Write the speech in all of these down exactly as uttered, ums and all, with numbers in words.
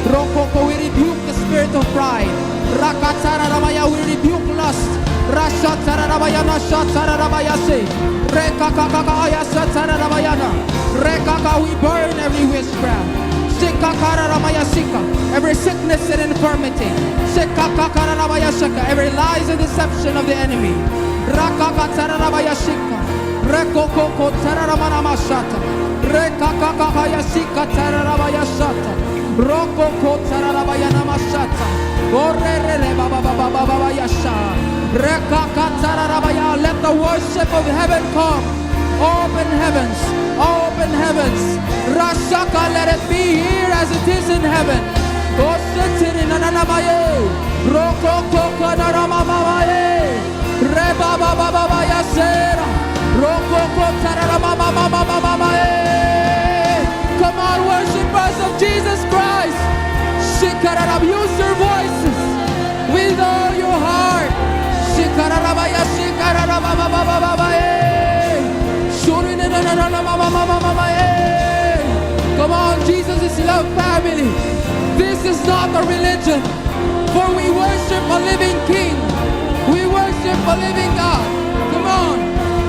Rokoko, we rebuke the spirit of pride. Rakatsararabaya, we rebuke lust. Rashatsararabaya, nashatsararabayase. Rekakakakaya, satsararabayana. Rekaka, we burn every witchcraft. Shikakararamaya, shika, every sickness and infirmity. Shikakakararabaya, shika, every lies and deception of the enemy. Rakakatsararabaya, shika. Rekokoko, tsararamanamashata. Rekakakakaya, shika, tsararabayashata. Rokoko, tsararabayanamashata. Orerere, babababababayasha. Rekakatsararabaya. Let the worship of heaven come. Open heavens, open heavens. Rashaka, let it be here as it is in heaven. Ositiri nananamaye. Rokoko, kananamamaye. Reba baba baba yasera. Rokoko, tsararababababababa, eh. Come on, worshipers of Jesus Christ. Shikararab, use your voices with all your heart. Shikararabaya, shikararabababababa, eh. Shurinanananamamamamamama, eh. Come on, Jesus is love, family. This is not a religion. For we worship a living King. We worship a living God. Come on.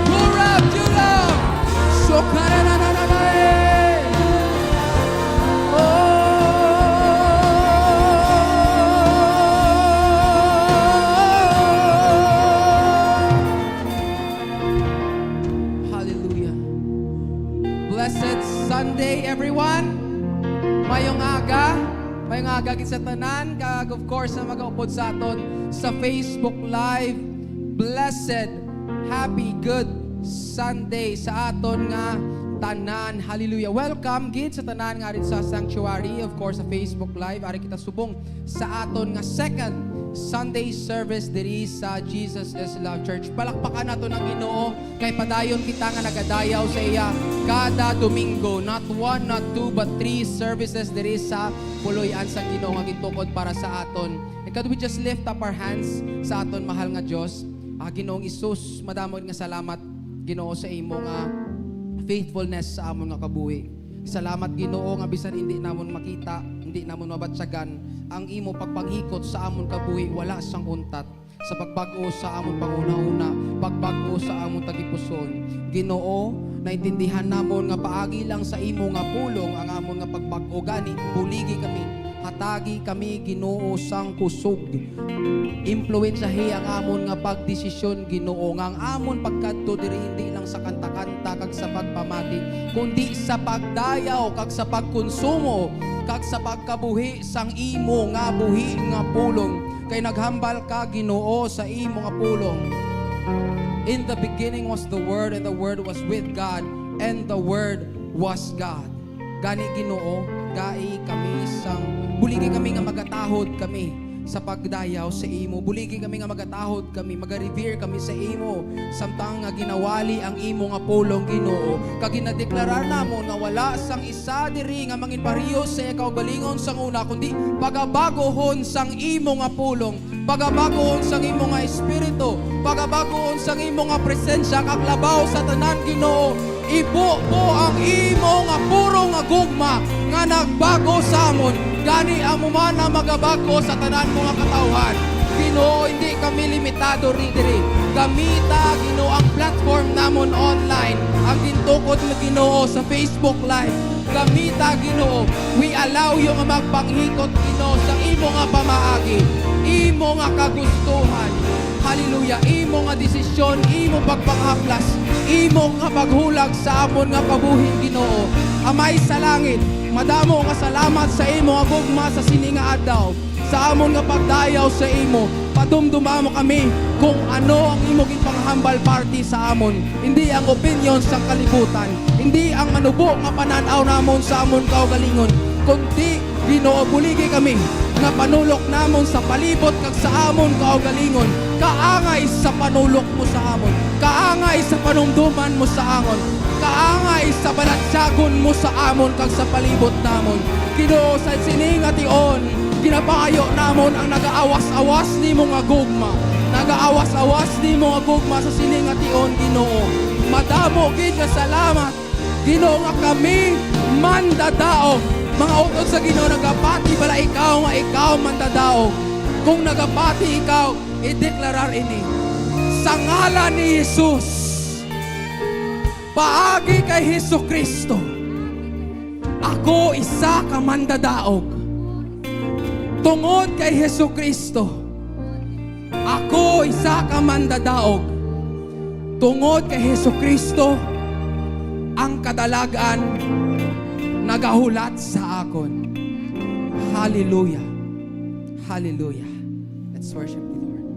Pour out your love. Shokaranananae. Oh. Hallelujah. Blessed Sunday, everyone. Mayong aga. Mayong aga gid sa tanan, kag of course sa magaupod sa aton sa Facebook Live. Blessed, happy, good Sunday sa aton nga tanan. Hallelujah. Welcome gid sa tanan nga ari sa sanctuary, of course sa Facebook Live. Ari kita subong sa aton nga second Sunday service diri sa Jesus is Love Church. Palakpakan naton ang Ginoo. Kay padayon kita nga nagadayaw sa iya kada Domingo, not one, not two, but three services diri sa puloy-an sang Ginoo nga gintukod para sa aton. And could we just lift up our hands sa aton mahal nga Dios? Ah, Ginoong Isus, madamo nga salamat, Ginoo, sa imo nga faithfulness sa amon nga kabuhi. Salamat, Ginoo, nga bisan hindi namon makita, hindi namon mabatyagan ang imo pagpanghikot sa amon kabuhi, wala sang untat. Sa pagbag-o sa amon panghunahuna, pagbag-o sa amon tagipuson. Ginoo, naintindihan namon nga paagi lang sa imo nga pulong ang amon nga pagbag-o, gani buligi kami, hatagi kami, Ginoo, sang kusog. Impluwensyahi ang amon nga pagdesisyon, Ginoo, nga ang amon pagkadto diri hindi lang sa kanta-kanta kag sa pagpamati, kundi sa pagdayaw kag sa pagkonsumo kag sa pagkabuhi sang imo nga buhi nga pulong. Kay naghambal ka, Ginoo, sa imo nga pulong, "In the beginning was the Word, and the Word was with God, and the Word was God." Gani, Ginoo, gai kami sang, buligi kami nga magatahod kami sa pagdayaw sa imo. Buligi kami nga magatahod kami, maga-revere kami sa imo, samtang nga ginawali ang imo nga pulong, Ginoo. Kag ginadeklarar namon nga wala sang isa diri nga manginpareho sa iya kaugalingon sang una, kundi pagabaguhon sang imo nga pulong, pagabaguhon sang imo nga espiritu, pagabaguhon sang imo nga presensya, kag labaw sa tanan, Ginoo, ibubo ang imo nga puro nga gugma nga nagbago sa amon. Gani amo man ang magabag-o sa tanan mo nga katawhan. Ginoo, hindi kami limitado ri diri. Gamita, Ginoo, ang platform namon online, ang gintukod mo, Ginoo, sa Facebook Live. Gamita, Ginoo. We allow you nga magpanghikot, Ginoo, sa imo nga pamaagi, imo nga kagustuhan. Hallelujah. Imo nga desisyon, imo pagpanghaplas, imo nga paghulag sa amon nga kabuhi, Ginoo. Amay sa langit, madamo nga salamat sa imo nga gugma sa sini nga adlaw. Sa amon nga pagdayaw sa imo, padumduma mo kami kung ano ang imo ginpanghambal parte sa amon, hindi ang opinyon sang kalibutan, hindi ang manubo nga panan-aw namon sa amon kaugalingon, kundi, Ginoo, buligi kami nga panulok namon sa palibot kag sa amon kaugalingon kaangay sa panulok mo sa amon, kaangay sa panumduman mo sa amon, kaangay sa balatyagon mo sa amon kag sa palibot namon. Ginoo, sa sini nga tion, ginapangayo namon ang nagaawas-awas nimo nga gugma. Nagaawas-awas nimo nga gugma sa sini nga tion, Ginoo. Madamo gid nga salamat. Ginoo, nga kami mandadaog. Mga utod sa Ginoo, nagapati bala ikaw nga ikaw mandadaog? Kung nagapati ikaw, ideklarar ini. Sa ngalan ni Jesus, paagi kay Jesu-Cristo, ako isa ka mandadaog. Tungod kay Jesu-Cristo, ako isa ka mandadaog. Tungod kay Jesu-Cristo, ang kadalag-an nagahulat sa akon. Hallelujah. Hallelujah. Let's worship the Lord.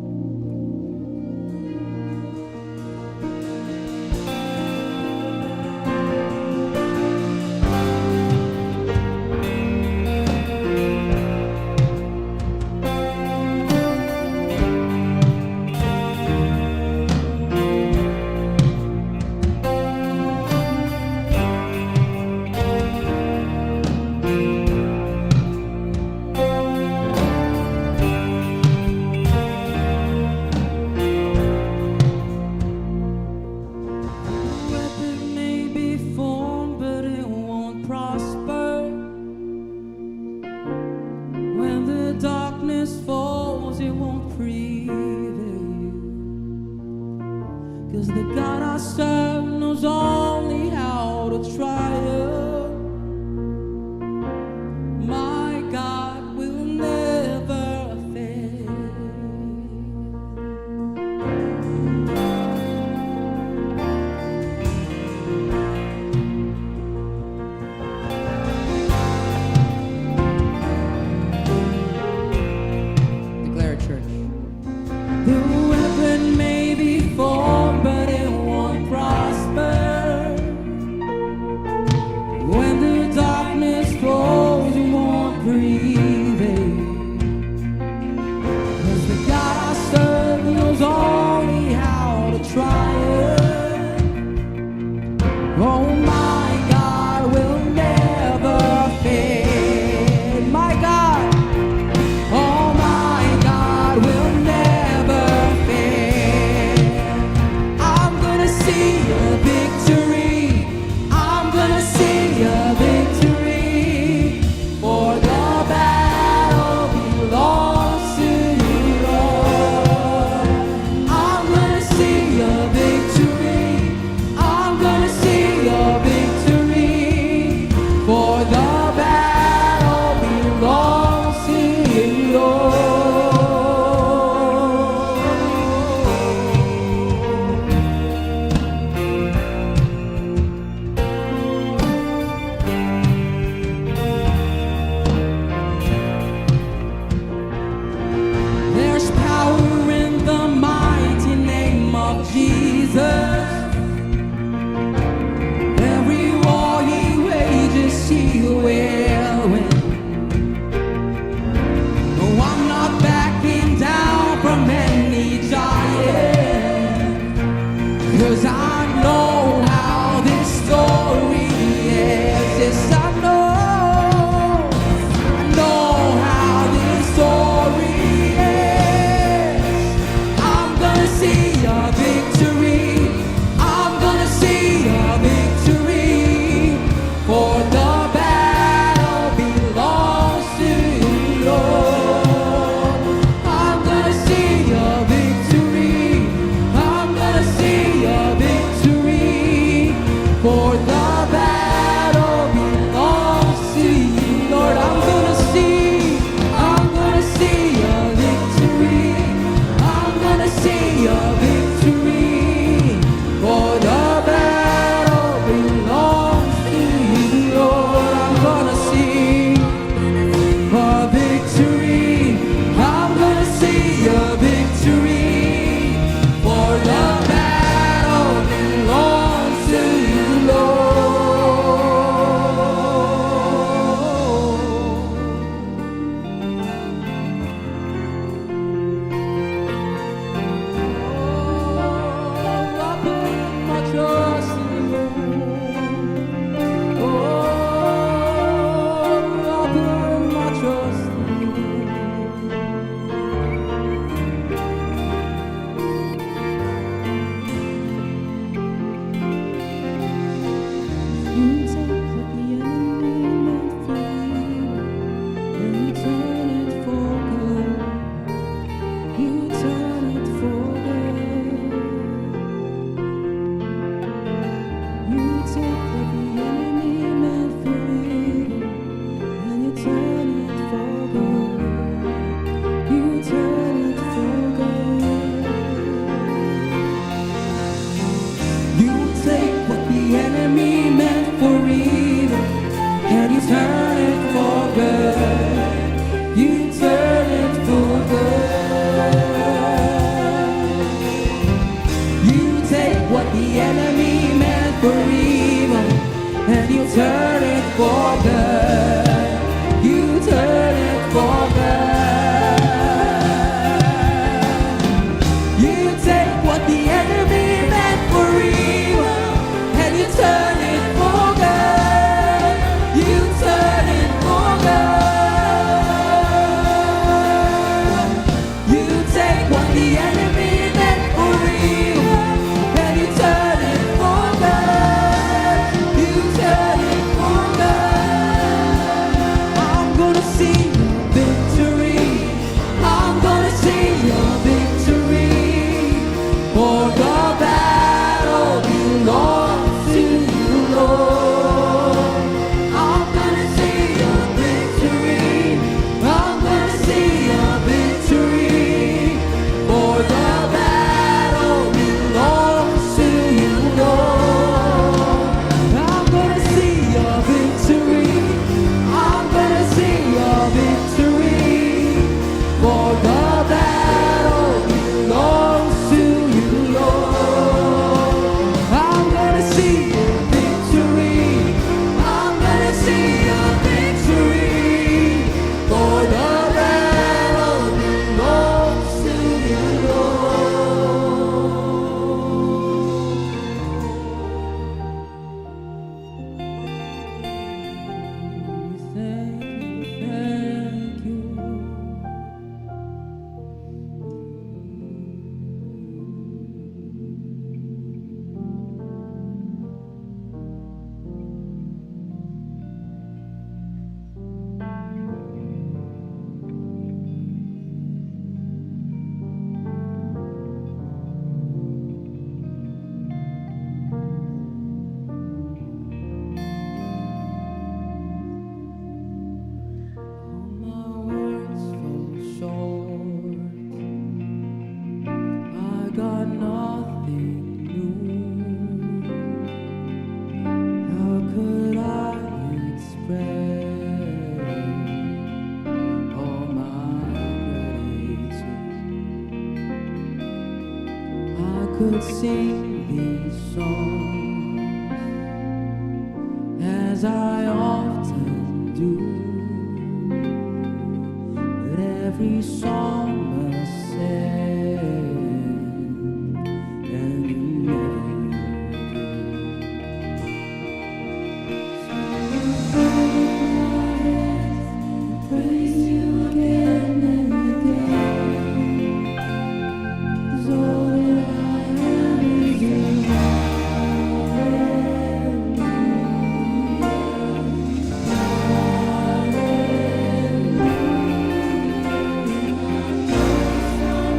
And you turn it for good. You turn it for good. You take what the enemy meant for evil, and you turn it for good. You turn it for good. You take what the enemy meant for evil, and you turn it for good. You turn it for good. I'm gonna see your victory. I'm gonna see your victory. For the battle belongs to you, Lord. I'm gonna see your victory. I'm gonna see your victory. For the battle belongs to you, Lord. I'm gonna see your victory. I'm gonna see your victory. For the battle belongs to you, Lord. I'm gonna see your victory. I'm gonna see your victory. For the battle belongs to you, Lord. Thank you, thank you. All my words fall short. I got nothing new. How could I express all my gratitude? I could sing these songs as I often do, but every song must end, and you never do. So I lift my hands and praise you again and again. 'Cause all that I have is your hallelujah. Hallelujah. And I know it's not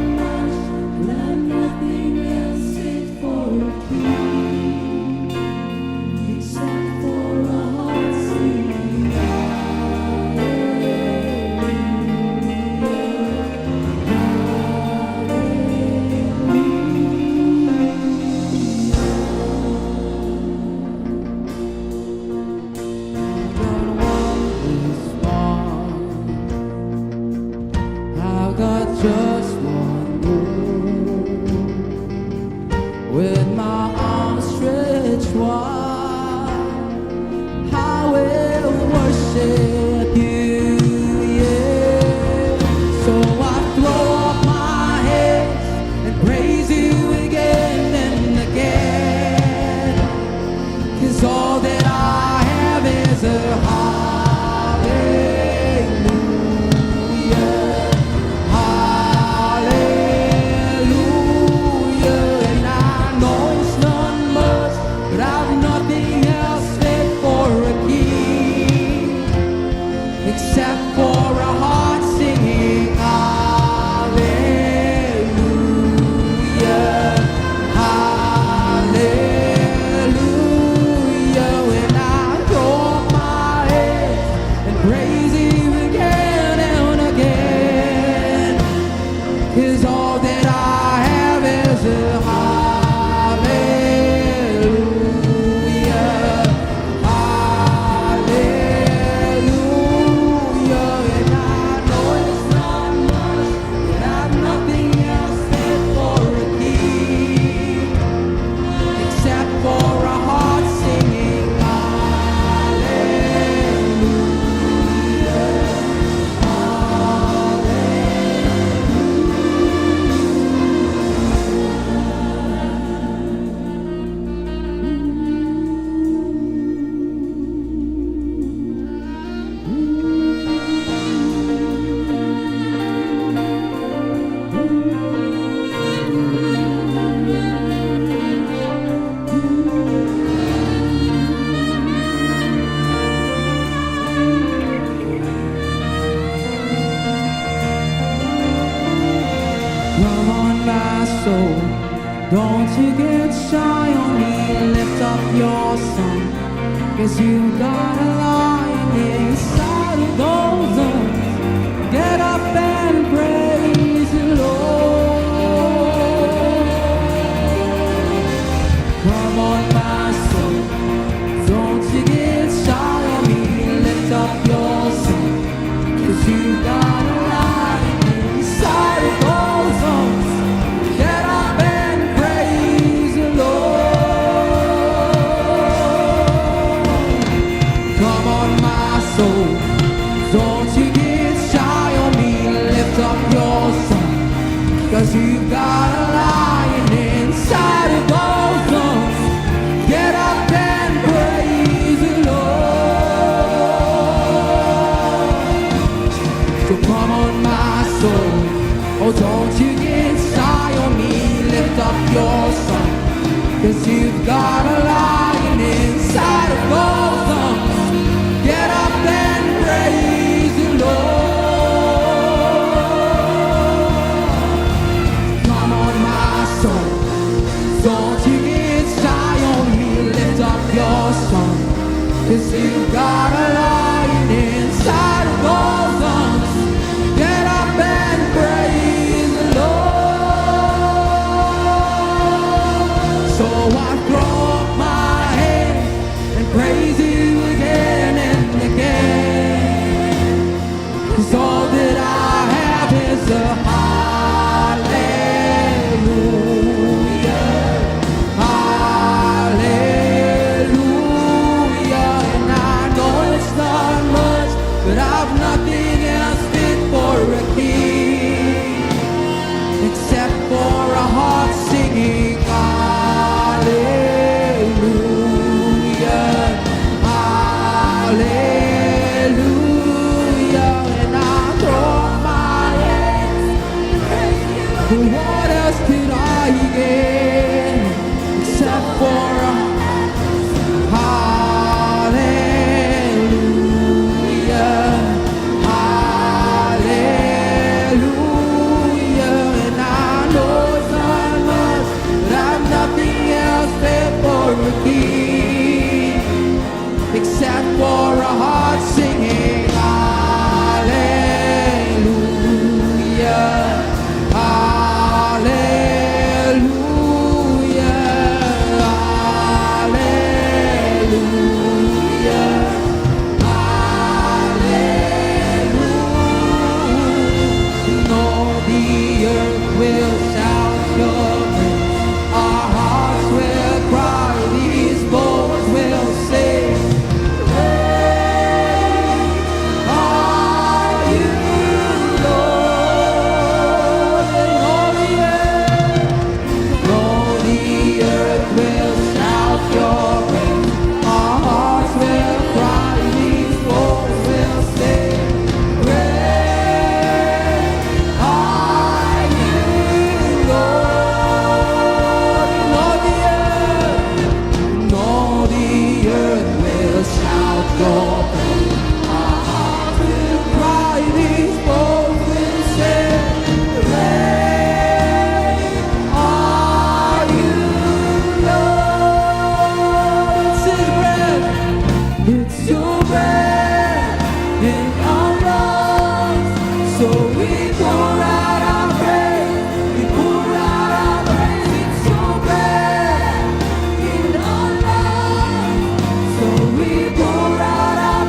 Don't you get shy on me, lift up your song. Cause you got a lion inside of those lungs. Get up and praise the Lord. Come on, my soul, don't you get shy on me, lift up your song. Cause you got a lion inside of those lungs. Get up and praise the Lord. Come on, my soul, don't you get shy on me, lift up your song. Cause you've got a lion inside of those lungs. Get up and praise the Lord. So come on, my soul, oh, don't you get shy on me, lift up your song. Cause you've got a lion inside of those lungs. Get up and praise the Lord. Come on, my soul, don't you get shy on me, lift up your song. Cause you've got a lion inside of those lungs. Get up and praise the Lord. So I throw up my hands and praise you again and again. Cause all that I have is a hallelujah, hallelujah. And I know it's not much, but I've nothing else fit for a king except for a heart singing hallelujah, hallelujah. And I throw my hands. What else could I get except for a hallelujah, hallelujah? And I know it's not much, but I've nothing else fit for a king except for a heart singing hallelujah, hallelujah, hallelujah, hallelujah. No, the earth will shout your praise. Our hearts will cry, these bones will sing. Great are you, Lord. And all the earth, all the earth will shout your praise. Our hearts will cry, these bones will sing. Great are you, Lord. And all the earth, and all the earth will shout your praise. Our hearts will cry, these bones will sing. Great are you, Lord. This is great. It's your breath in our lungs, so we pour out our praise. We pour out our praise. It's your breath in our lungs, so we pour out our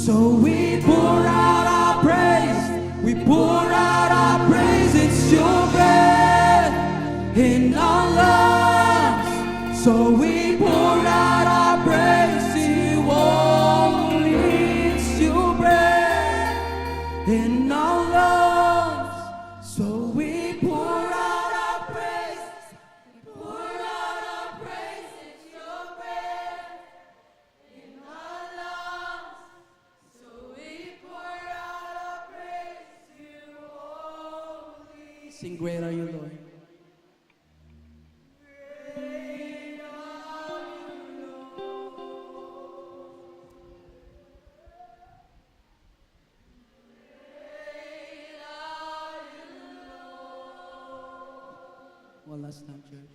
So we pour out our praise, we pour out our praise, it's your breath in our lungs. So we pour out our praise to you only, it's your breath in our lungs. So we pour out our praise, we pour out our praise, it's your breath in our lungs. So we pour out our praise to you only. Sing, "Great are you, Lord." Great are you, Lord. Great are you, Lord. One last time, church.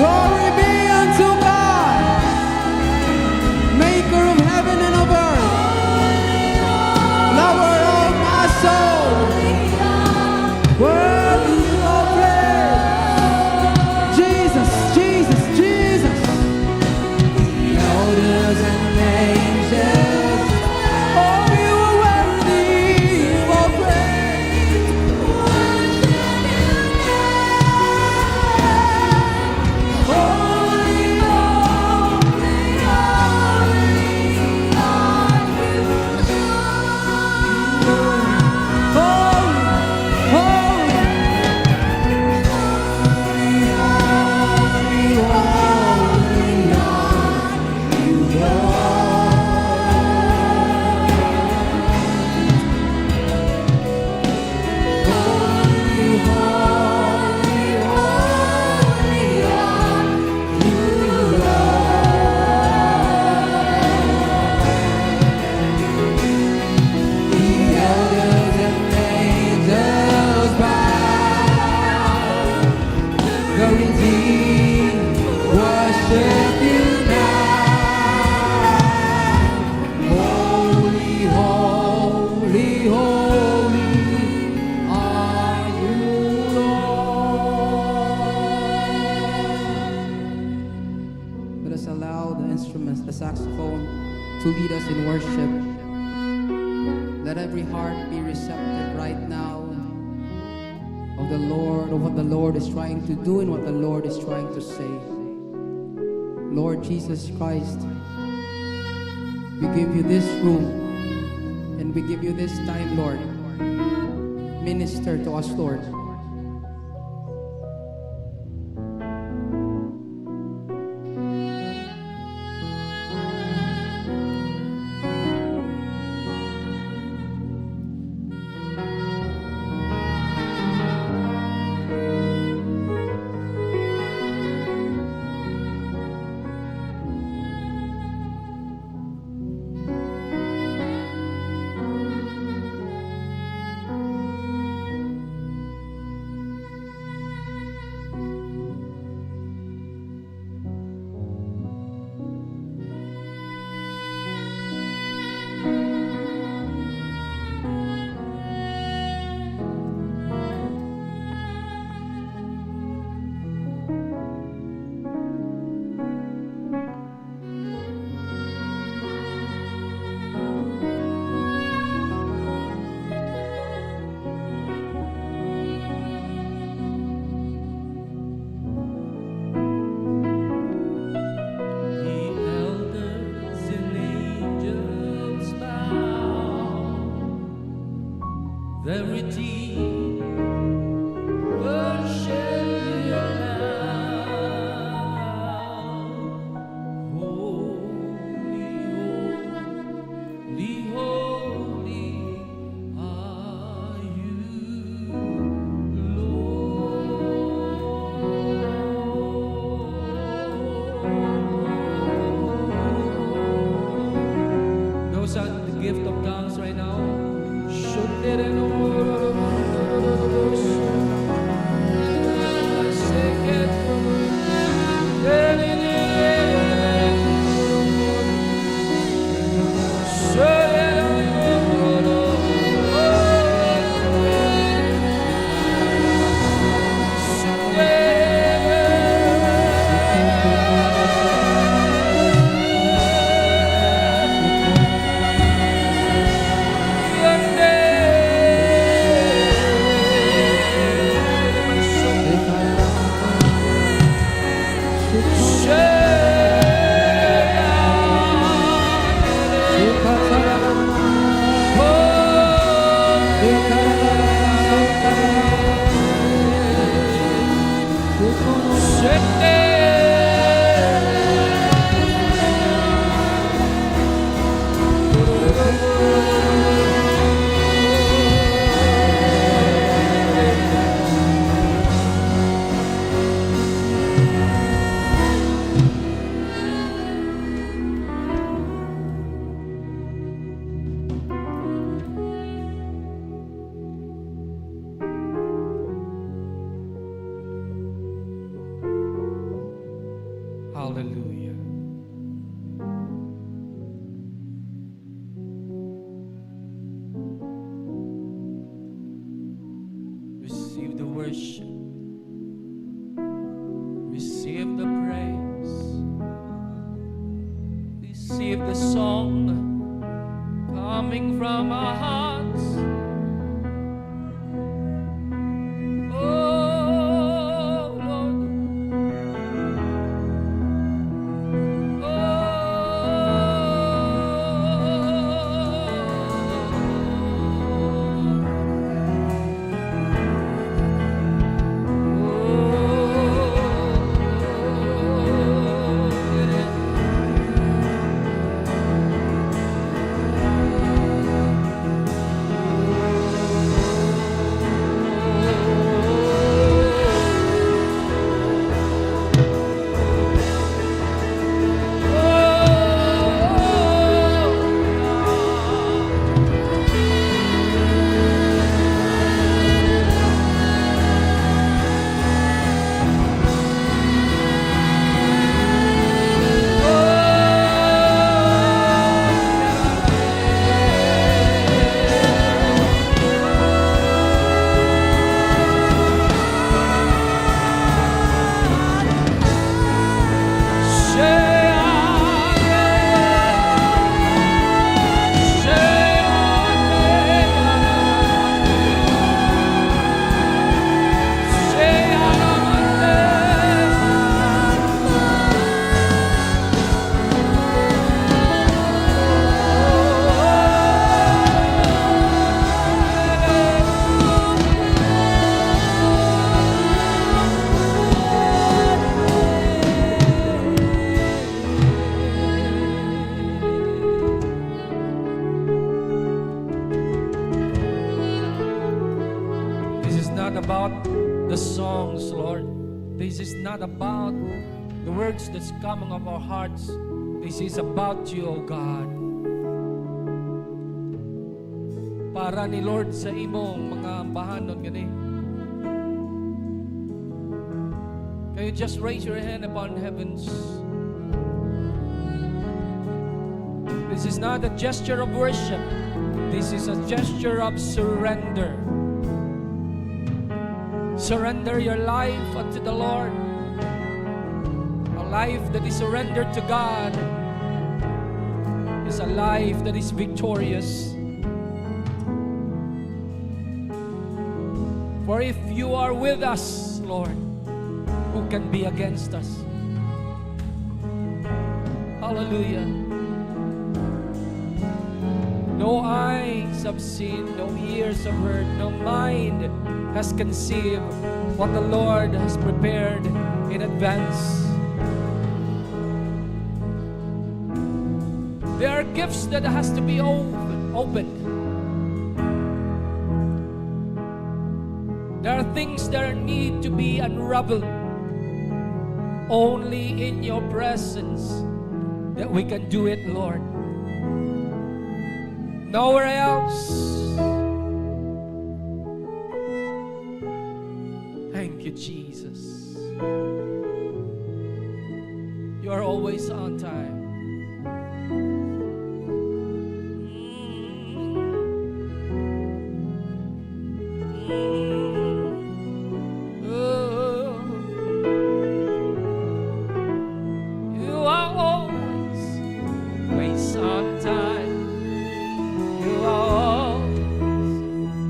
Glory be unto God, maker of heaven and of earth, lover of my soul, worthy of praise. Jesus, Jesus, Jesus. The elders and angels, oh, you are worthy of praise. Holy, holy, holy are you, Lord. Holy, holy, holy, holy are you, Lord. Holy, holy, holy are you, Lord. The elders and angels bow. The redeemed worship you now. Holy, holy, holy are you, Lord. Let us allow the instruments, the saxophone, to lead us in worship. Let every heart be receptive right now of the Lord, of what the Lord is trying to do and what the Lord is trying to say. Lord Jesus Christ, we give you this room and we give you this time, Lord. Minister to us, Lord. The elders and angels bow. The redeemed worship you now. Holy, holy, holy are you, Lord. Those on the gift of tongues right now. Hallelujah. Receive the worship. Receive the praise. Receive the song coming from our hearts. Oh, Lord. Oh. This is not about the songs, Lord. This is not about the words that's coming of our hearts. This is about you, O God. Para ni Lord sa imong mga ambahanon gani. Can you just raise your hand upon heavens? This is not a gesture of worship. This is a gesture of surrender. Surrender your life unto the Lord. A life that is surrendered to God is a life that is victorious. For if you are with us, Lord, who can be against us? Hallelujah. No eyes have seen, no ears have heard, no mind has conceived what the Lord has prepared in advance. There are gifts that has to be open, opened. There are things that need to be unraveled. Only in your presence that we can do it, Lord. Nowhere else. Thank you, Jesus. You are always on time. You are always, always on time. You are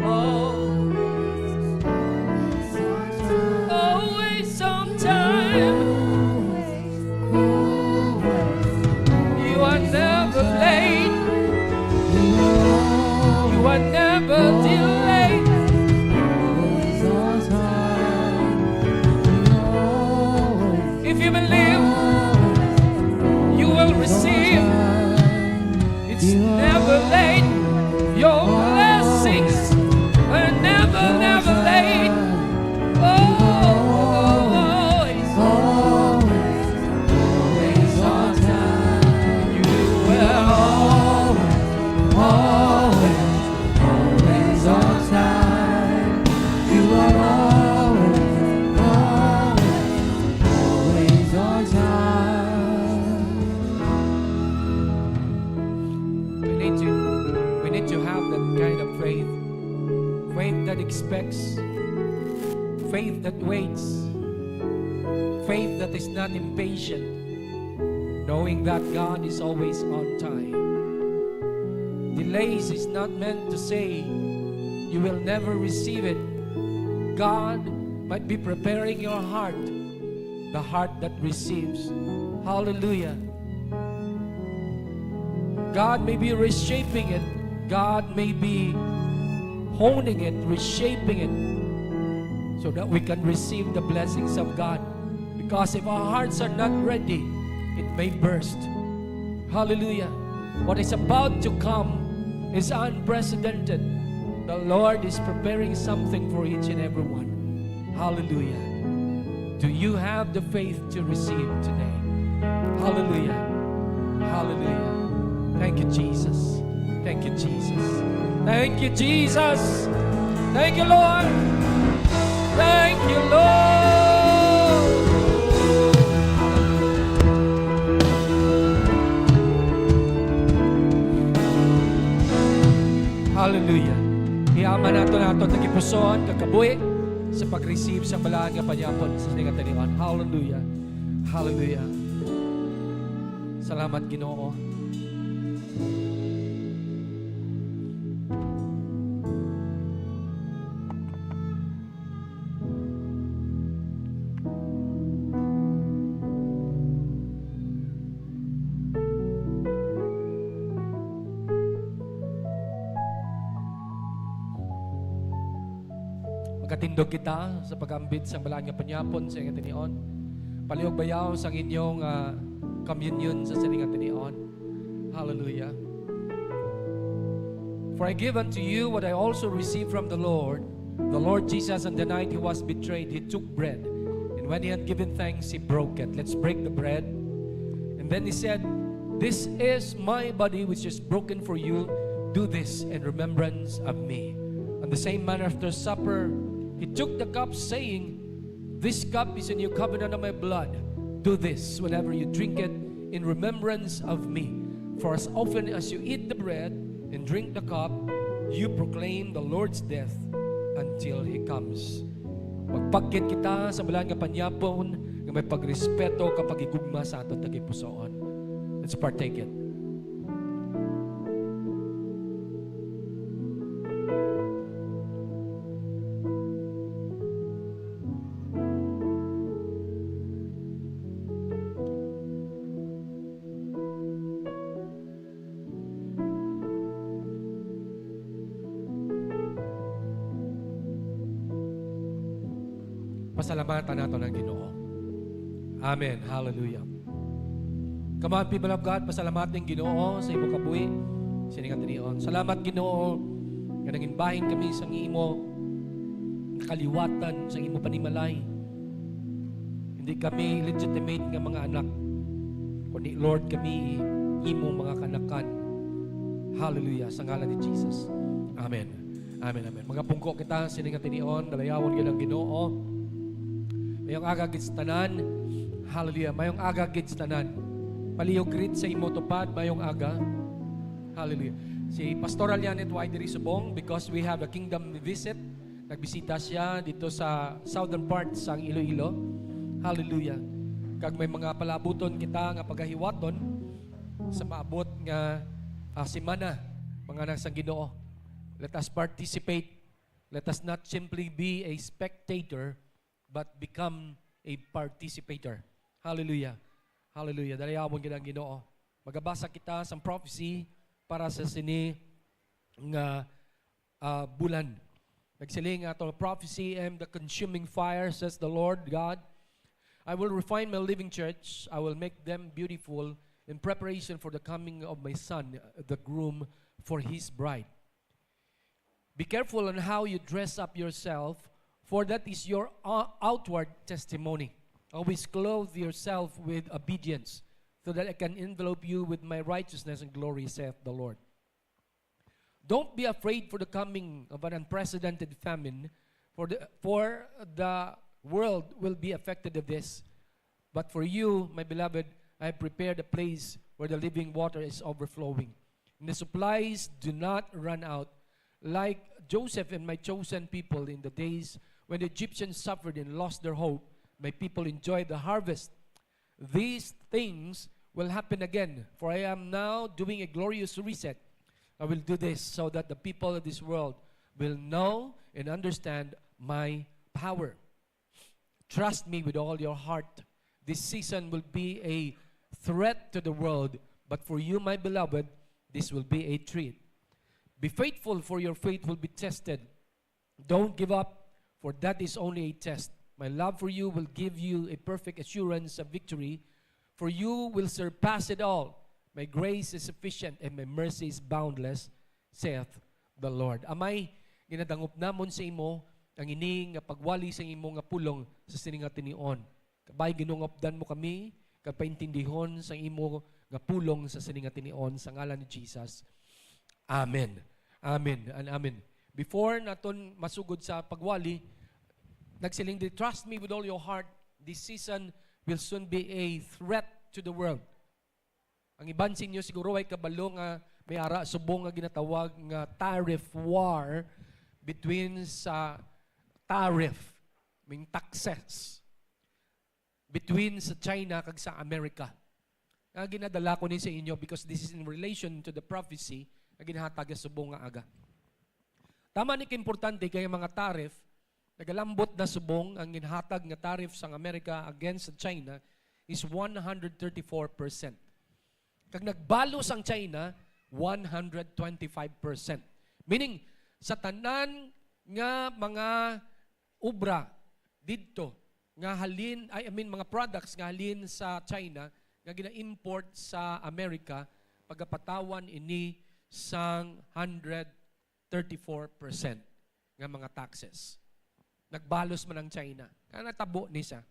always, always, always on time. You are never late. You are never delayed. If you believe, you will receive. It's never late. Your blessings are never, never late. Oh, always, always, always on time. You were always, always, always on time. You are always, always, always on time. expects, faith that waits, faith that is not impatient, knowing that God is always on time. Delays is not meant to say you will never receive it. God might be preparing your heart, the heart that receives. Hallelujah. God may be reshaping it. God may be honing it, reshaping it, so that we can receive the blessings of God. Because if our hearts are not ready, it may burst. Hallelujah. What is about to come is unprecedented. The Lord is preparing something for each and every one. Hallelujah. Do you have the faith to receive today? Hallelujah. Hallelujah. Thank you, Jesus. Thank you, Jesus. Thank you, Jesus. Thank you, Lord. Thank you, Lord. Hallelujah. Iyaman nato nato tagipusoon, kakabuhi sa pag-receive sa balaan nga panyapon sa sining nga tinion. Hallelujah. Hallelujah. Salamat, Ginoo. Magkatindog kita sa pag-ambit sang balaan nga panyapon sa iyang tinion. Palihog bayaw sang inyong, ah, communion sa sining nga tinion. Hallelujah. For I give unto you what I also received from the Lord. The Lord Jesus, on the night he was betrayed, he took bread. And when he had given thanks, he broke it. Let's break the bread. And then he said, "This is my body, which is broken for you. Do this in remembrance of me." On the same manner, after supper, he took the cup, saying, "This cup is a new covenant of my blood. Do this whenever you drink it in remembrance of me. For as often as you eat the bread and drink the cup, you proclaim the Lord's death until he comes." Magpagkit kita sa balaan nga panyapon nga may pagrespeto kag paghigugma sa aton tagipusoon. Let's partake it. Pasalamatan naton ang Ginoo. Amen. Hallelujah. Come on, people of God, pasalamatan ang Ginoo sa imo kabuhi, sa ining tinion. Salamat, Ginoo, nga nanginbahin kami sang imo kaliwatan, sang imo panimalay. Hindi kami legitimate nga mga anak, kundi, Lord, kami imo mga kaanakan. Hallelujah. Sa ngalan ni Jesus. Amen. Amen, amen. Magapungko kita, sining nga tinion, dalayawon gyud ang Ginoo. Mayong aga gid sa tanan. Hallelujah. Mayong aga gid sa tanan. Palihog greet sa imo tupad, mayong aga. Hallelujah. Si Pastor Alianet way diri subong because we have a kingdom visit. Nagbisita siya dito sa southern part sang Iloilo. Hallelujah. Kag may mga palabuton kita nga pagahiwaton sa maabot nga, ah, semana, mga anak sang Ginoo. Let us participate. Let us not simply be a spectator, but become a participator. Hallelujah. Hallelujah. Dalayawon gid ang Ginoo. Magabasa kita sang prophecy para sa sini nga, ah, bulan. Nagsiling ato, "Prophecy and the consuming fire, says the Lord God. I will refine my living church. I will make them beautiful in preparation for the coming of my son, the groom, for his bride." Be careful on how you dress up yourself, for that is your ou-, outward testimony. Always clothe yourself with obedience, so that I can envelop you with my righteousness and glory, saith the Lord. Don't be afraid for the coming of an unprecedented famine, for the, for the world will be affected of this. But for you, my beloved, I have prepared a place where the living water is overflowing, and the supplies do not run out. Like Joseph and my chosen people in the days when the Egyptians suffered and lost their hope, my people enjoyed the harvest. These things will happen again, for I am now doing a glorious reset. I will do this so that the people of this world will know and understand my power. Trust me with all your heart. This season will be a threat to the world, but for you, my beloved, this will be a treat. Be faithful, for your faith will be tested. Don't give up, for that is only a test. My love for you will give you a perfect assurance of victory, for you will surpass it all. My grace is sufficient and my mercy is boundless, saith the Lord. Amay, ginadangup namon sa imo ang ini nga pagwali sa imo nga pulong sa sini nga tinion. Kabay, Ginoo, nga updan mo kami kag paintindihon sa imo nga pulong sa sini nga tinion, sa ngalan ni Jesus. Amen. Amen and amen. Before naton masugod sa pagwali, nagsiling di, "Trust me with all your heart. This season will soon be a threat to the world." Ang iban sa inyo siguro ay kabalo nga may ara subong nga ginatawag nga tariff war between sa tariff, meaning taxes, between sa China kag sa Amerika. Nga ginadala ko ni sa inyo because this is in relation to the prophecy nga ginhatag sa subong nga aga. Tama ni kaimportante kay ang mga tariff, nagalambot na subong ang ginhatag nga tariff sang Amerika against sa China is one hundred thirty-four percent. Kag nagbalos ang China, one hundred twenty-five percent. Meaning, sa tanan nga mga obra didto nga halin, I mean, mga products nga halin sa China nga gina-import sa Amerika, pagapatawan ini sang hundred thirty-four percent nga mga taxes. Nagbalos man ang China. Kaya natabo ni siya.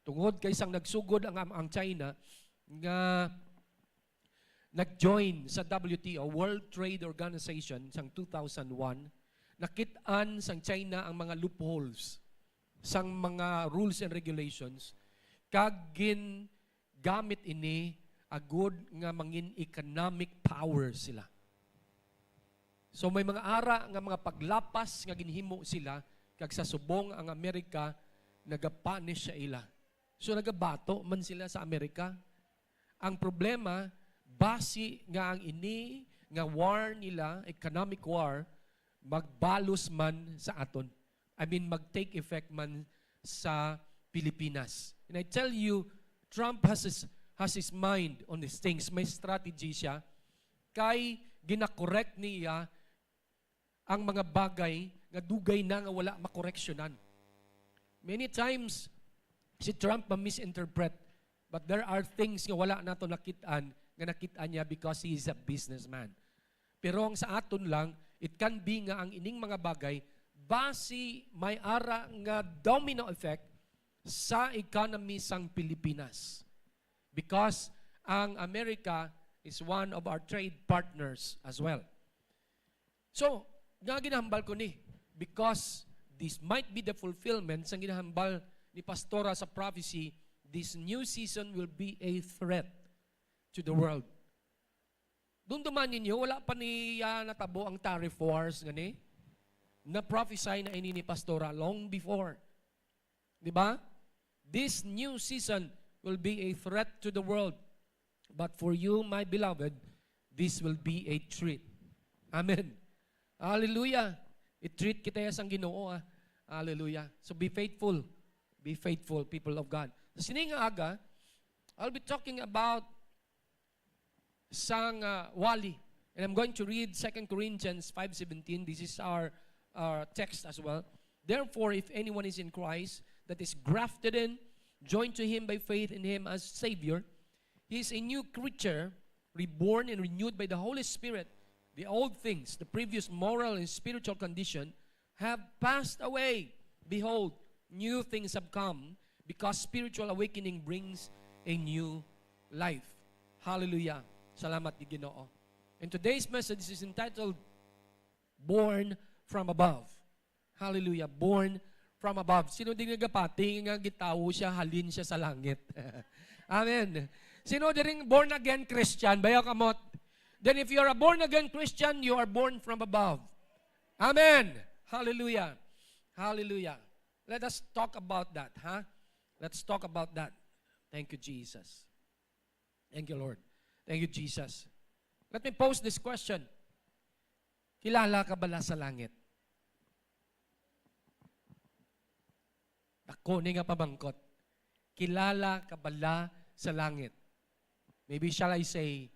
Tungod kay sang nagsugod ang, ang China nga nag-join sa W T O, World Trade Organization, sang two thousand one, nakit-an sang China ang mga loopholes sang mga rules and regulations, kag gingamit ini agud nga mangin economic power sila. So, may mga ara nga mga paglapas nga ginhimo sila, kag sa subong ang Amerika nagapunish sa ila. So, nagabato man sila sa Amerika. Ang problema, basi nga ang ini nga war nila, economic war, magbalos man sa aton. I mean, mag-take effect man sa Pilipinas. And I tell you, Trump has his, has his mind on these things. May strategy siya. Kay ginakorek niya ang mga bagay nga dugay na nga wala makoreksyonan. Many times, si Trump ma-misinterpret, but there are things nga wala nato nakit-an nga nakit-an niya because he is a businessman. Pero ang sa aton lang, it can be nga ang ining mga bagay, basi may ara nga domino effect sa economy sang Pilipinas. Because ang America is one of our trade partners as well. So, nga ginahambal ko ni, because this might be the fulfillment sang ginahambal ni Pastora sa prophecy, this new season will be a threat to the world. Dumduman ninyo, wala pa niya natabo ang tariff wars nga ni. Na-prophesy na ini ni Pastora long before. Di ba? This new season will be a threat to the world. But for you, my beloved, this will be a treat. Amen. Hallelujah. I-treat kita ya sang Ginoo, ah. Hallelujah. So be faithful. Be faithful, people of God. Sa sini nga aga, I'll be talking about sang, uh, wali. And I'm going to read Second Corinthians five seventeen. This is our, our text as well. "Therefore, if anyone is in Christ, that is grafted in, joined to him by faith in him as Savior, he is a new creature, reborn and renewed by the Holy Spirit. The old things, the previous moral and spiritual condition, have passed away. Behold, new things have come," because spiritual awakening brings a new life. Hallelujah. Salamat, Ginoo. And today's message is entitled Born from Above. Hallelujah. Born from above. Sino diri nagapati nga gitawo siya, halin siya sa langit? Amen. Sino diring born again Christian? Bayaw kamot. Then if you are a born again Christian, you are born from above. Amen. Hallelujah. Hallelujah. Let us talk about that, ha? Let's talk about that. Thank you, Jesus. Thank you, Lord. Thank you, Jesus. Let me pose this question. Kilala ka bala sa langit? Dako ni nga pamangkot. Kilala ka bala sa langit? Maybe shall I say,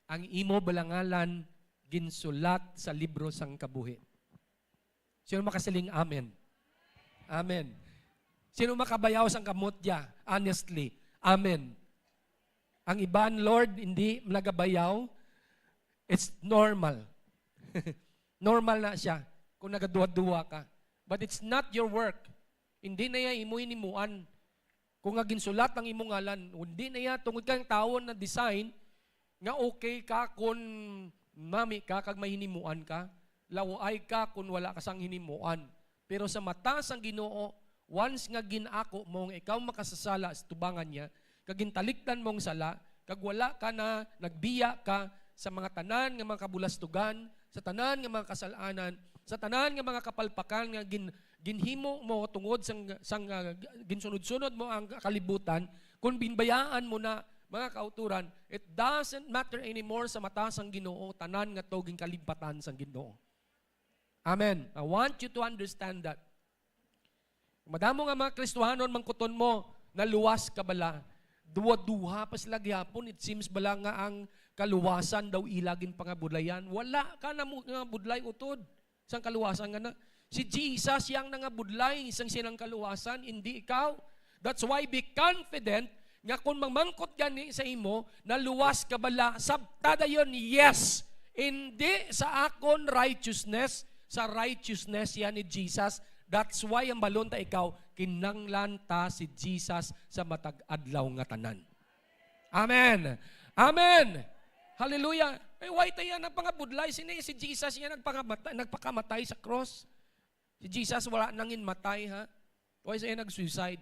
ang imo bala ngalan ginsulat sa libro sang kabuhi? Sino makasiling amen? Amen. Sino makabayaw sang kamot niya? Honestly. Amen. Ang iban, Lord, hindi nagabayaw. It's normal. Normal na siya kung nagaduwa-duwa ka. But it's not your work. Hindi na iya imo hinimuan. Kung nga ginsulat ang imo ngalan, hindi na iya tungod kay ang tawo na design nga okay ka kung mami ka kag mahimuan ka, laway ka kung wala ka sang hinimuan. Pero sa mata sang Ginoo, once nga gin-ako mo nga ikaw makasasala sa tubangan niya, kag gintalikdan mo ang sala, kag wala ka na, nagbiya ka sa mga tanan nga mga kabulastugan, sa tanan nga mga kasalanan, sa tanan nga mga kapalpakan nga gin-, ginhimo mo tungod sang, sang, ah, ginsunod-sunod mo ang kalibutan, kung binbayaan mo na, mga kauturan, it doesn't matter anymore sa mata sang Ginoo, tanan nga to ginkalipatan sang Ginoo. Amen. I want you to understand that. Madamo nga mga Kristohanon, mangkuton mo, naluwas ka bala? Duha-duha pa sila gihapon. It seems bala nga ang kaluwasan daw ila ginpangabudlayan. Wala ka na mo nga budlay utod sang kaluwasan nga na. Si Jesus yang nangabudlay sang silang kaluwasan, hindi ikaw. That's why be confident nga kung mamangkot gani sa imo, naluwas ka bala? Sabta dayon, yes. Hindi sa akon righteousness, sa righteousness yan ni Jesus. That's why ang balon ta ikaw, kinanglan ta si Jesus sa matag adlaw nga tanan. Amen. Amen. Hallelujah. Eh, why tayo nagpangabudlay? Sini si Jesus yan nagpangamata-, nagpakamatay sa cross? Si Jesus wala nangin matay, ha? Why siya nag-suicide?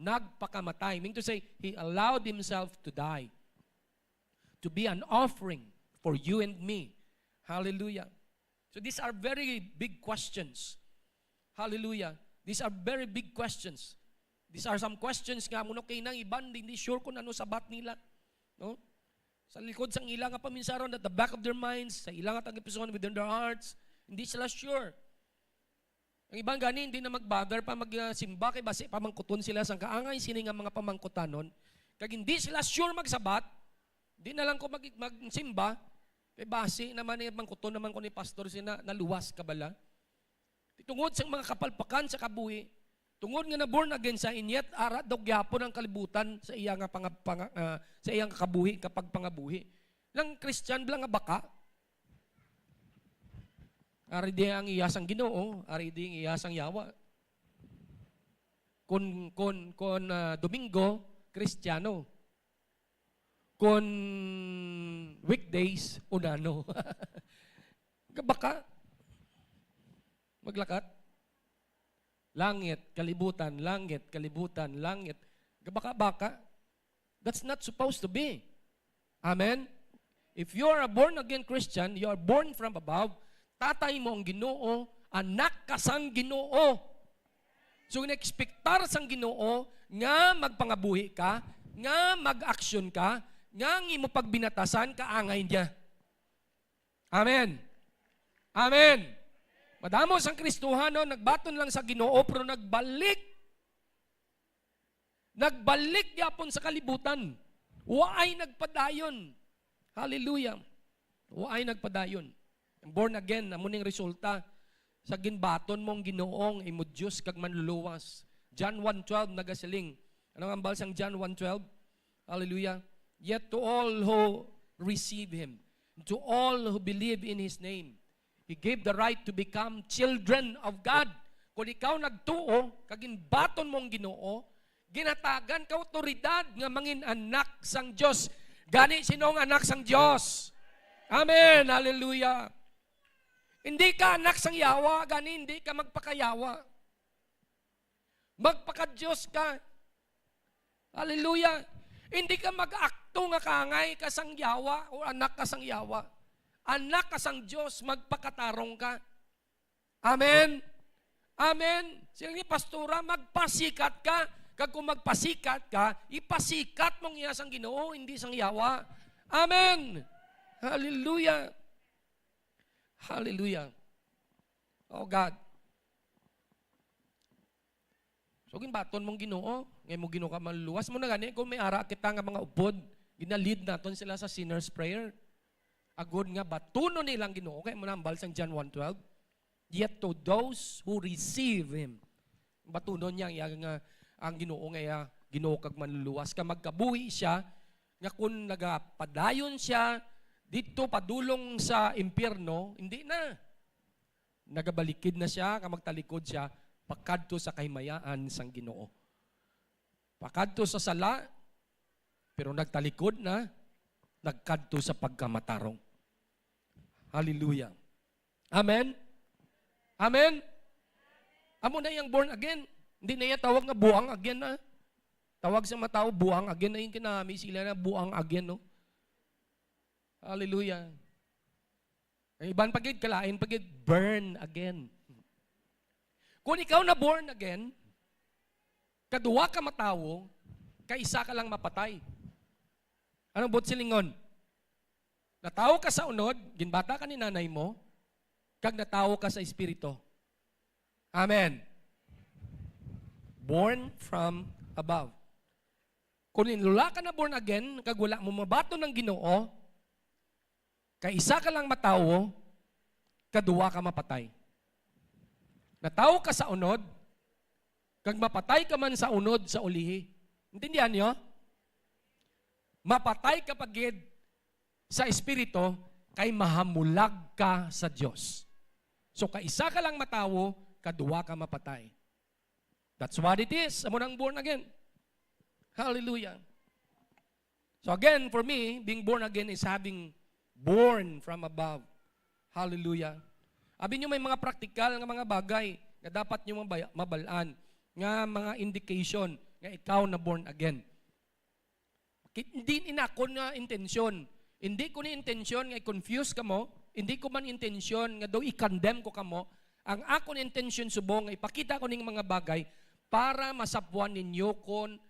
Nagpakamatay. Meaning to say, he allowed himself to die. To be an offering for you and me. Hallelujah. So these are very big questions. Hallelujah. These are very big questions. These are some questions nga amo na kay nang iban, hindi sure kung ano sabat nila. No? Sa likod sang ila nga paminsaron, at the back of their minds, sa ila nga tagipusoon, within their hearts, hindi sila sure. Ang iban gani, hindi na mag-bother pa magsimba kay basi pamangkuton sila sang kaangay sini nga mga pamangkutanon. Kag hindi sila sure magsabat, di na lang ko mag-, magsimba, kay basi naman, eh, mangkuton naman ko ni pastor sina, naluwas ka bala? Tungod sa mga kapalpakan sa kabuhi, tungod nga na-born again siya, and yet ara daw gyapon ang kalibutan sa iya nga panga-, panga-, ah, sa iya nga kabuhi, kapagpangabuhi. Lang Christian bala nga baka? Ari di ang iya sang Ginoo, ari di ang iya sang yawa. Kon, kon, kon, ah, Domingo, Kristiyano. Kon weekdays, unano. Baka maglakat. Langit, kalibutan, langit, kalibutan, langit. Baka-baka. That's not supposed to be. Amen? If you are a born-again Christian, you are born from above, tatay mo ang Ginoo, anak ka sang Ginoo. So, in-expectar sang Ginoo nga magpangabuhi ka, nga mag-aksyon ka, nga ang imo pagbinatasan kaangay niya. Amen. Amen. Madamo sang Kristohanon nagbaton lang sa Ginoo, pero nagbalik. Nagbalik gyapon sa kalibutan. Waay nagpadayon. Hallelujah. Waay nagpadayon. Ang born again, amo ning resulta sa ginbaton mo ang Ginoo nga imo Dios kag Manluluwas. John one twelve nagasiling. Ano ang ambal sang John one twelve? Hallelujah. Yet to all who receive Him, to all who believe in His name, He gave the right to become children of God. Kung ikaw nagtuo, kag ginbaton mo ang Ginoo, ginatagan ka awtoridad nga mangin anak sang Dios. Gani, sino ang anak sang Dios? Amen. Hallelujah. Hindi ka anak sang yawa, gani hindi ka magpakayawa. Magpakadios ka. Hallelujah. Hindi ka mag-akto nga kaangay ka sang yawa o anak ka sang yawa. Anak ka sang Dios, magpakatarong ka. Amen. Amen. Siling ni pastora, magpasikat ka. Kag kung magpasikat ka, ipasikat mo ang iya sang Ginoo, hindi sang yawa. Amen. Hallelujah. Hallelujah. Oh God. So, ginbaton mong Ginoo, nga mo Ginoo ka manluluwas. Mo na gani, kung may ara kita nga mga upod, ginalid naton sila sa sinner's prayer. Agod nga batunon nila ang Ginoo, kay mo nambal sang John one twelve, "Yet to those who receive Him." Batunon niya ang, iya nga, ang Ginoo nga iya, Ginoo kag manluluwas. Ka magkabuhi siya, nga kung nagapadayon siya dito padulong sa impyerno, hindi na. Nagabalikid na siya, ka magtalikod siya, pakadto sa kahimayaan sang Ginoo. Pakadto sa sala, pero nagtalikod na, nagkadto sa pagkamatarong. Hallelujah. Amen? Amen? Amo na yang born again. Hindi na iya tawag nga buang again na. Tawag sa mga tao, buang again na yung kinami sila na buang again, no? Hallelujah. Ang iban pa gid, kalain pa gid, burn again. Kung ikaw na born again, kaduwa ka matawo, kaisa ka lang mapatay. Anong buot silingon? Natawo ka sa unod, ginbata ka ni nanay mo, kag natawo ka sa espiritu. Amen. Born from above. Kung inula ka na born again, kag wala mo mabaton ang Ginoo, kaisa ka lang matawo, kaduwa ka mapatay. Natawo ka sa unod, kag mapatay ka man sa unod sa ulihi. Intindihan niyo? Mapatay ka pa gid sa espiritu kay mahamulag ka sa Dios. So, kaisa ka lang matawo, kaduwa ka mapatay. That's what it is. Amo nang born again. Hallelujah. So again, for me, being born again is having born from above. Hallelujah. Abi nyo, may mga praktikal nga mga bagay nga dapat nyo mabaya-, mabalaan, nga mga indication nga ikaw na born again. Ki-, hindi inakon nga intensyon. Hindi ko ni intensyon nga i-confuse kamo. Hindi ko man intensyon nga daw i-condemn ko kamo. Ang akon intensyon subong nga ipakita ko ning mga bagay para masabwan ninyo kon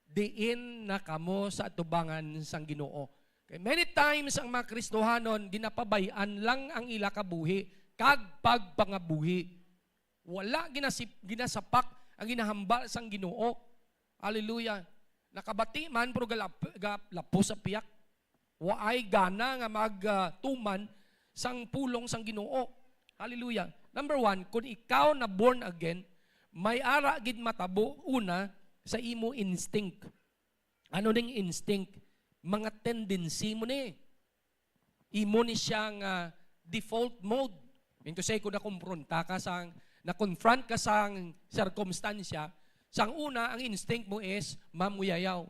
diin na kamo sa atubangan sang Ginoo. Kay many times ang mga Kristohanon ginapabay-an lang ang ila kabuhi kag pagpangabuhi. Wala ginasip-, ginasapak ang ginahambal sang Ginoo. Hallelujah. Nakabati man, pero galap-, galapos sa piyak. Waay gana nga mag, ah, tuman sang pulong sang Ginoo. Hallelujah. Number one, kung ikaw na born again, may ara gid matabo una sa imo instinct. Ano ning instinct? Mga tendency mo ni. Imo ni siya nga default mode. Mean to say, kung nakumpronta ka sang, na-confront ka sang sirkumstansya, sang una, ang instinct mo is mamuyayaw.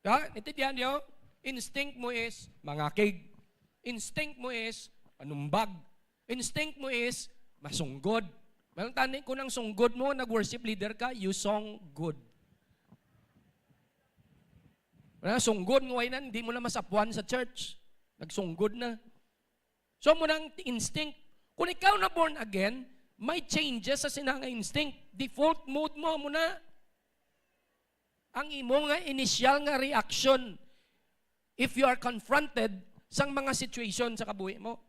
Ha? Naintindihan niyo? Instinct mo is mangakig. Instinct mo is manumbag. Instinct mo is masunggod. Malang tani, kung ang sunggod mo, nag-worship leader ka, you song good. Wala, sunggod nga way na, hindi mo na masapuan sa church. Nagsunggod na. So, mo nang instinct. Kung ikaw na born again, may changes sa sina nga instinct. Default mode mo, mo na. Ang imo nga initial nga reaction if you are confronted sang mga situation sa kabuhi mo.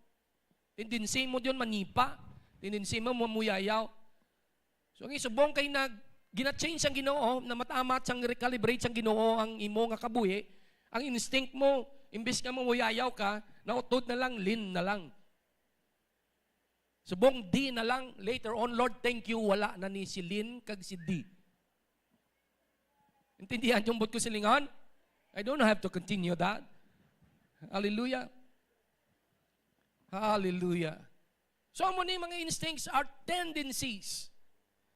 Tendency mo diyon manipa, tendency mo mamuyayaw. So, ang isubong kay nag-, gina-change ang Ginoo, na matamat sang recalibrate sang Ginoo ang imo nga kabuhi, ang instinct mo, imbis nga mamuyayaw ka, nautod na lang, lean na lang. Subong D na lang, later on, "Lord, thank you, wala na ni si Lynn kag si D." Intindihan yung buot ko silingon? I don't have to continue that. Hallelujah. Hallelujah. So, amo ni mga instincts are tendencies,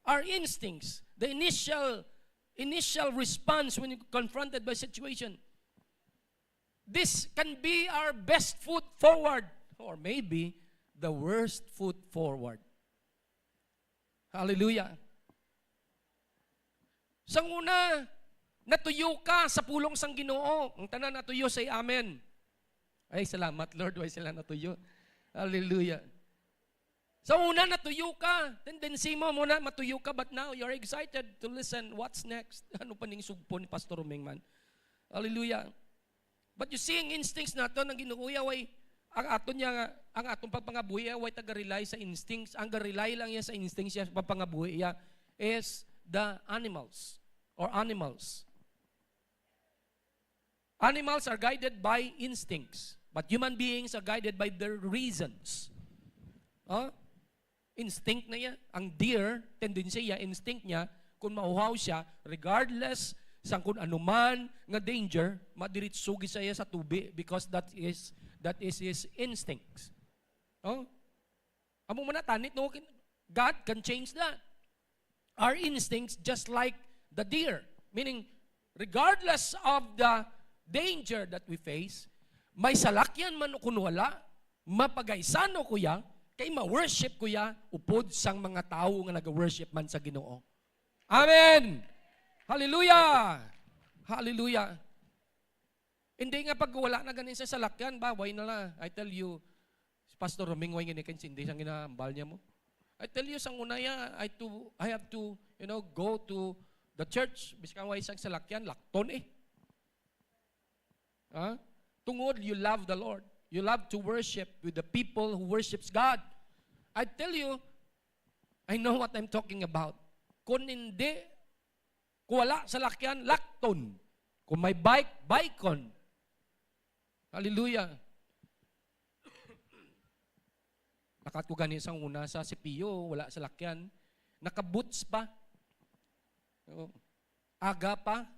are instincts, the initial, initial response when you're confronted by situation. This can be our best foot forward, or maybe the worst foot forward. Hallelujah. Sang una, natuyo ka sa pulong sang Ginoo. Ang tanan natuyo, say amen. Ay, salamat, Lord, way sila natuyo. Hallelujah. Sa una, natuyo ka. Tendency mo muna, matuyo ka, but now you're excited to listen. What's next? Ano pa ning sugpo ni Pastor Roming man? Hallelujah. But you see, ang instincts nato, ang Ginoo ya, way, ang aton niya nga, ang atong pagpangabuhi ya, way taga-rely sa instincts. Ang ga-rely lang ya sa instincts ya, pagpangabuhi ya, is the animals or animals. Animals are guided by instincts, but human beings are guided by their reasons. Huh? Instinct na iya. Ang deer, tendency iya, instinct niya, kung mauhaw siya, regardless sang kung ano man nga danger, madiritso gid siya sa tubi because that is, that is his instinct. Oh? Amo man na, tanit, no? God can change that. Our instincts, just like the deer. Meaning, regardless of the danger that we face, may salakyan man o kun wala, mapagaysano ko ya, kay ma-worship ko ya, upod sang mga tawo nga naga-worship man sa Ginoo. Amen! Hallelujah! Hallelujah! Hindi nga pag wala na gani sa salakyan, ba, way na la. I tell you, si Pastor Roming, way gani kay sindi sang ginahambal niya mo. I tell you, sang una ya, I to, I have to, you know, go to the church, bisan way sang salakyan, lakton eh. Ha? Tungod, you love the Lord. You love to worship with the people who worships God. I tell you, I know what I'm talking about. Kung hindi, kung wala salakyan, lakton. Kung may bike, bikeon. Hallelujah. Lakat ko gani sang una sa C P U, wala salakyan. Naka-boots pa. Oo. Aga pa.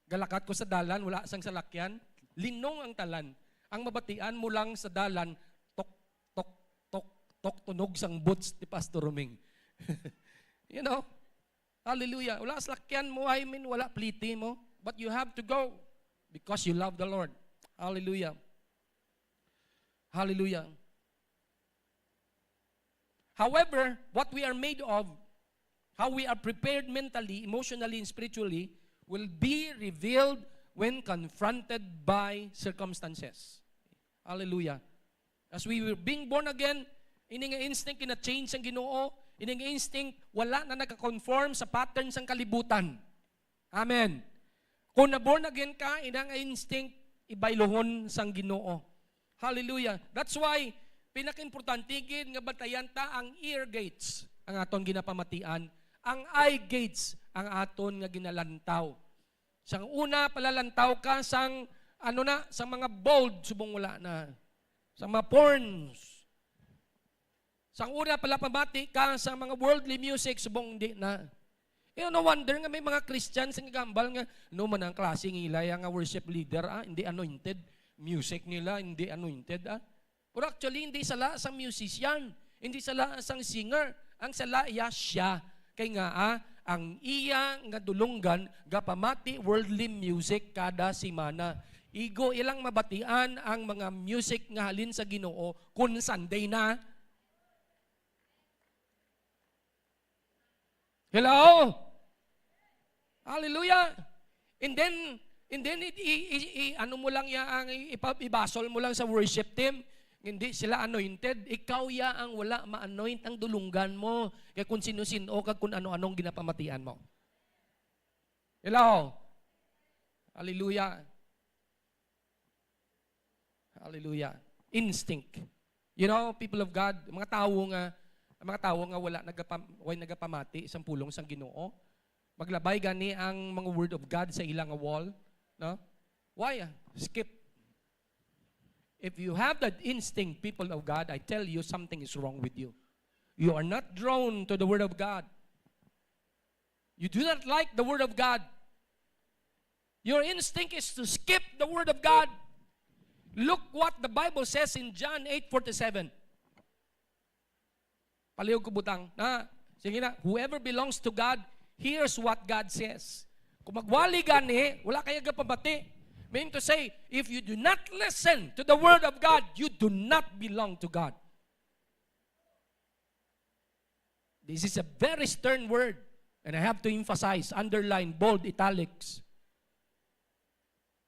Galakat ko sa dalan, wala sang salakyan. Linong ang talan. Ang mabatian mo lang sa dalan, tok, tok, tok, tok, tunog sang boots ni Pastor Roming. You know? Hallelujah. Wala salakyan mo, I mean, wala pliti mo. But you have to go because you love the Lord. Hallelujah. Hallelujah. However, what we are made of, how we are prepared mentally, emotionally, and spiritually, will be revealed when confronted by circumstances. Hallelujah. As we were being born again, ini nga instinct gina-change sang Ginoo, ini nga instinct wala na nagka-conform sa pattern sang kalibutan. Amen. Kung na-born again ka, ina nga instinct ibayluhon sang Ginoo. Hallelujah. That's why, pinakaimportante gid nga bantayan ta ang ear gates, ang aton ginapamatian, ang eye gates, ang aton nga ginalantaw. Sang una, palalantaw ka sang, ano na, sang mga bold, subong wala na. Sang mga porns. Sang una, palapamati ka sang mga worldly music, subong di na. Eh, no wonder nga may mga Christians nga gambal nga, "No man ang klase nga ila ya nga worship leader, ah, hindi anointed. Music nila, hindi anointed, ah." Pero actually, hindi sala sang musician, hindi sala sang singer. Ang sala iya siya. Kay nga, ah, ang iya nga dulonggan gapamati worldly music kada semana. Igo ilang mabatian ang mga music nga halin sa Ginoo kun Sunday na. Hello? Hallelujah. And then, and then, i, i, i, i- ano mo lang ya ang i-, ipa-, ibasol mo lang sa worship team. Hindi sila anointed. Ikaw ya ang wala ma-anoint ang dulunggan mo. Kaya kung sino-sino kag kung ano-anong ginapamatian mo. Hello? Hallelujah. Hallelujah. Instinct. You know, people of God, mga tawo nga, ang mga tawo nga wala nagapam-, way nagapamati sang pulong sang Ginoo, maglabay gani ang mga word of God sa ila nga wall, no? Why? Skip. If you have that instinct, people of God, I tell you, something is wrong with you. You are not drawn to the word of God. You do not like the word of God. Your instinct is to skip the word of God. Look what the Bible says in John eight forty-seven. Palihog ko butang. Na, sige na, whoever belongs to God hears what God says. Kung magwali gani, wala kaya gapamati. Meaning to say, if you do not listen to the word of God, you do not belong to God. This is a very stern word, and I have to emphasize, underline, bold, italics.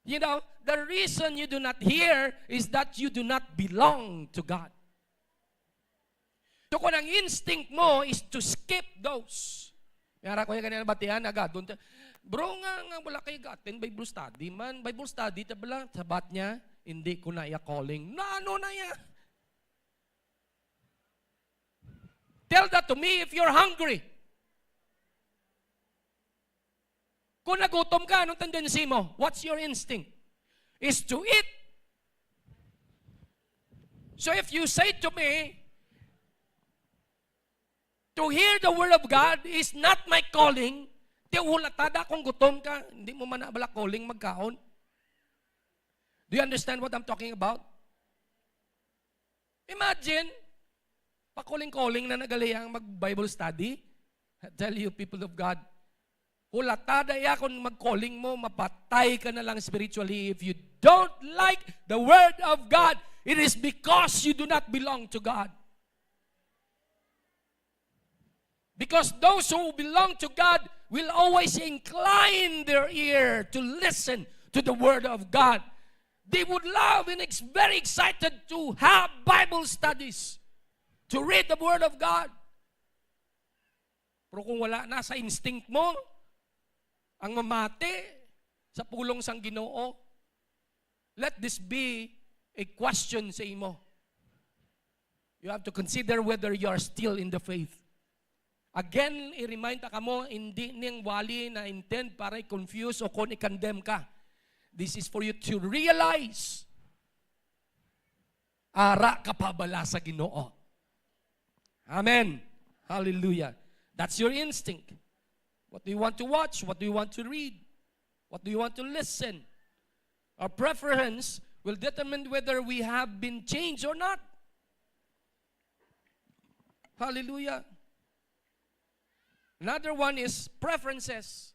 You know, the reason you do not hear is that you do not belong to God. So, kung ang instinct mo is to skip those. May ara ko yung kanina batian, agadon ta, "Bro, nga, nga wala kayo ga-attend Bible study man. Bible study ta bala, sabat niya, hindi ko na iya calling." Na ano na iya? Tell that to me if you're hungry. Kung nagutom ka, anong tendency mo? What's your instinct? Is to eat. So if you say to me, "To hear the word of God is not my calling," di hulatada kung gutom ka, hindi mo man na bala calling magkaon. Do you understand what I'm talking about? Imagine, pakuling-kuling na nagali ang mag-Bible study. I tell you, people of God, hulatada iya kung mag-calling mo, mapatay ka na lang spiritually. If you don't like the Word of God, it is because you do not belong to God. Because those who belong to God will always incline their ear to listen to the Word of God. They would love and ex-, very excited to have Bible studies, to read the Word of God. Pero kung wala na sa instinct mo, ang mamati sa pulong sang Ginoo, let this be a question sa imo. You have to consider whether you are still in the faith. Again, i-remind ta kamo, hindi ning wali na intend para i-confuse o kon i-condemn ka. This is for you to realize, ara ka pa bala sa Ginoo. Amen. Hallelujah. That's your instinct. What do you want to watch? What do you want to read? What do you want to listen? Our preference will determine whether we have been changed or not. Hallelujah. Another one is preferences.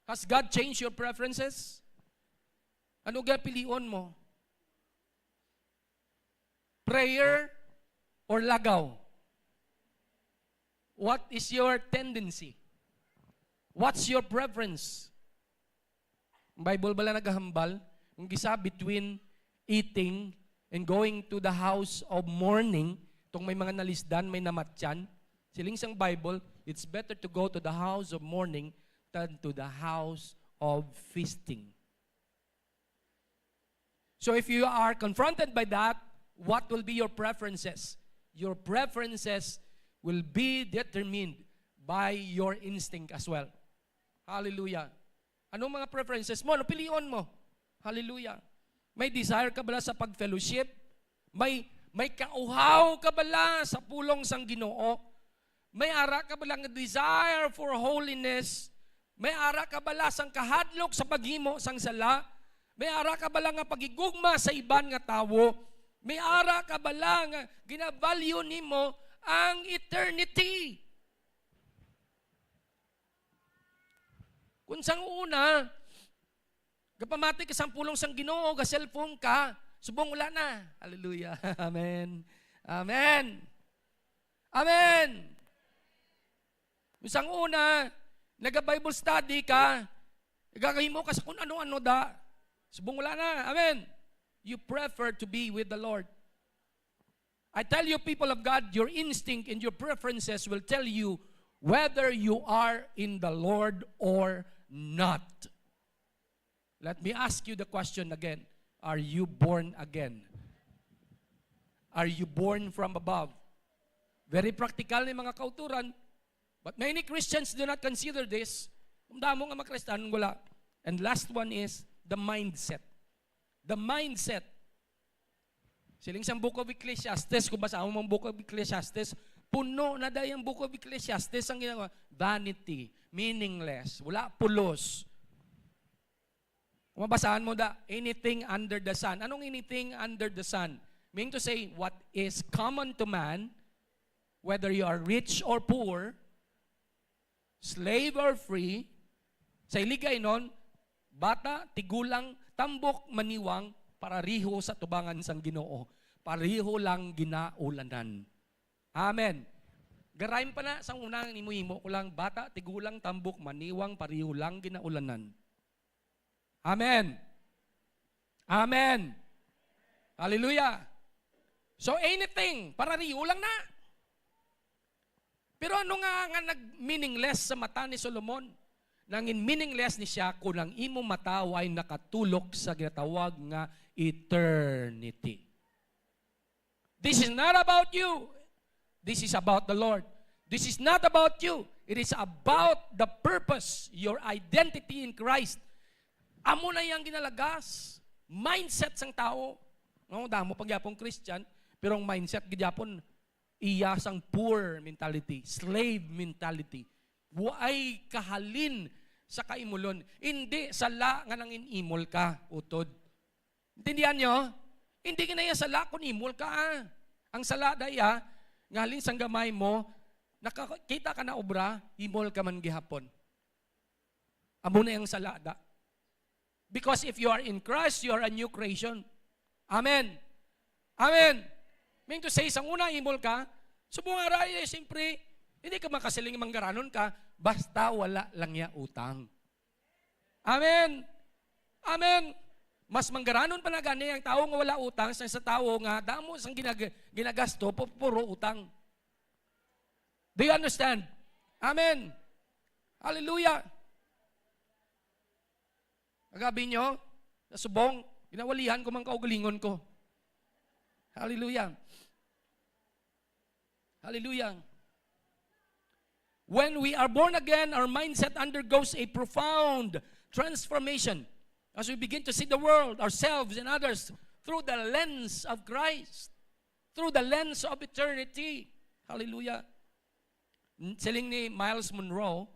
Has God changed your preferences? Ano ga pilion mo? Prayer or lagaw? What is your tendency? What's your preference? Ang Bible bala nagahambal, ang gisa between eating and going to the house of mourning, itong may mga nalisdan, may namatyan. Siling sang Bible, it's better to go to the house of mourning than to the house of feasting. So if you are confronted by that, what will be your preferences? Your preferences will be determined by your instinct as well. Hallelujah. Anong mga preferences mo? Ano pilion mo? Hallelujah. May desire ka bala sa pag-fellowship? May, may kauhaw ka bala sa pulong sang Ginoo? May ara ka bala nga desire for holiness? May ara ka bala sang kahadlok sa paghimo sang sala? May ara ka bala nga paghigugma sa iban nga tawo? May ara ka bala nga ginavalue nimo ang eternity? Kung sang una, gapamati ka sang pulong sang Ginoo, ga-cellphone ka, subong wala na. Hallelujah. Amen. Amen. Amen. Kung sang una, naga-Bible study ka, gagahimo ka sa kung ano-ano da. Subong wala na. Amen. You prefer to be with the Lord. I tell you, people of God, your instinct and your preferences will tell you whether you are in the Lord or not. Let me ask you the question again. Are you born again? Are you born from above? Very practical ni mga kauturan, but many Christians do not consider this. Ang damo nga mga Kristiyanon wala. And last one is the mindset. The mindset. Siling sang Book of Ecclesiastes, kung basa mo ang Book of Ecclesiastes, puno na dahil ang Book of Ecclesiastes ang ginagawa. Vanity, meaningless, wala pulos. Kung mabasahan mo da, anything under the sun. Anong anything under the sun? Meaning to say, what is common to man, whether you are rich or poor, slave or free, sa Hiligaynon, bata, tigulang, tambok, maniwang, parariho sa tubangan sang Ginoo. Pariho lang ginaulanan. Amen. Ga-rhyme pa na, sang una, ang imo-imo ko lang, bata, tigulang, tambok, maniwang, pariho lang ginaulanan. Amen. Amen. Hallelujah. So anything, parariho lang na. Pero ano nga nga nag-meaningless sa mata ni Solomon? Nangin meaningless ni siya kung ang imo mata way nakatulok sa ginatawag nga eternity. This is not about you. This is about the Lord. This is not about you. It is about the purpose, your identity in Christ. Amo na yang ginalagas. Mindset sang tao. No, damo pa gyapon Christian, pero ang mindset gyapon iya sang poor mentality, slave mentality. Waay kahalin sa kaimulon. Hindi sala nga nangin-imol ka, utod. Intindihan nyo? Hindi ka na iya sala kung imol ka, ah. Ang sala da iya, nga halin sang gamay mo, nakakita ka na obra, imol ka man gihapon. Amo na yang sala da. Because if you are in Christ, you are a new creation. Amen. Amen. Mean to say, sang una, imol ka, subong nga ra, eh, siyempre, hindi ka makasiling manggaranon ka, basta wala lang niya utang. Amen. Amen. Mas manggaranon pa na gani ang tawo nga wala utang sa, sa tawo nga damo sang ginag-, ginagasto, pu-, puro utang. Do you understand? Amen. Hallelujah. Agabi nyo, nasubong, ginawalihan ko man kaugalingon ko. Hallelujah. Hallelujah. When we are born again, our mindset undergoes a profound transformation as we begin to see the world, ourselves, and others through the lens of Christ, through the lens of eternity. Hallelujah. N-, siling ni Myles Munroe,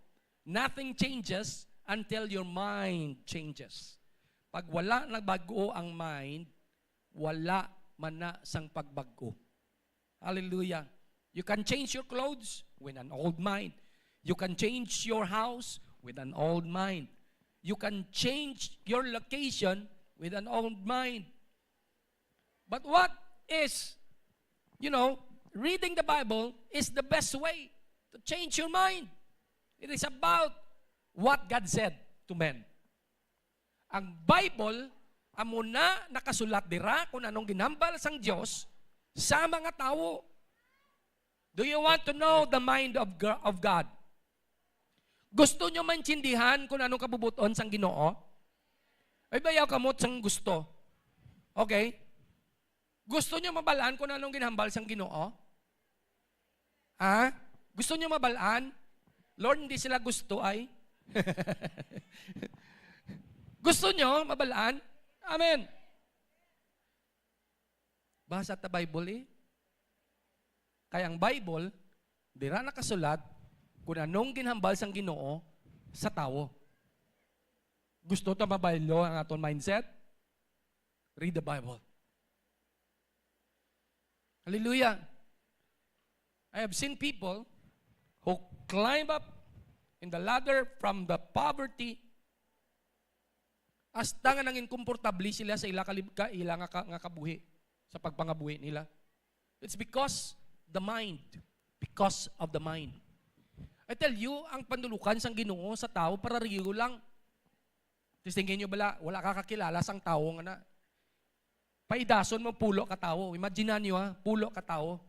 "Nothing changes until your mind changes." Pag wala nagbago ang mind, wala man na sang pagbag-o. Hallelujah. You can change your clothes with an old mind. You can change your house with an old mind. You can change your location with an old mind. But what is, you know, reading the Bible is the best way to change your mind. It is about what God said to men. Ang Bible, amo na nakasulat dira kung anong ginhambal sang Dios sa mga tawo. Do you want to know the mind of Go-, of God? Gusto nyo maintindihan kung anong kabubuton sang Ginoo? Ay, bayaw kamot sang gusto. Okay? Gusto nyo mabalaan kung anong ginhambal sang Ginoo? Ha? Gusto nyo mabalaan? Lord, hindi sila gusto ay. Gusto nyo mabalaan? Amen. Basa ta Bible eh. Kay ang Bible, dira nakasulat kung anong ginhambal sang Ginoo sa tawo. Gusto ta mabaylo ang aton mindset? Read the Bible. Hallelujah. I have seen people who climb up in the ladder from the poverty hasta nga nangin komportable sila sa ila kalib-, ka, ila nga, ka, nga kabuhi, sa pagpangabuhi nila. It's because the mind. Because of the mind. I tell you, ang panulukan sang Ginoo sa tawo para riyo lang. Testingin nyo bala, wala ka kakilala sang tawo nga na. Paidason mo pulo ka tawo. Imagine nyo ha, pulo ka tawo.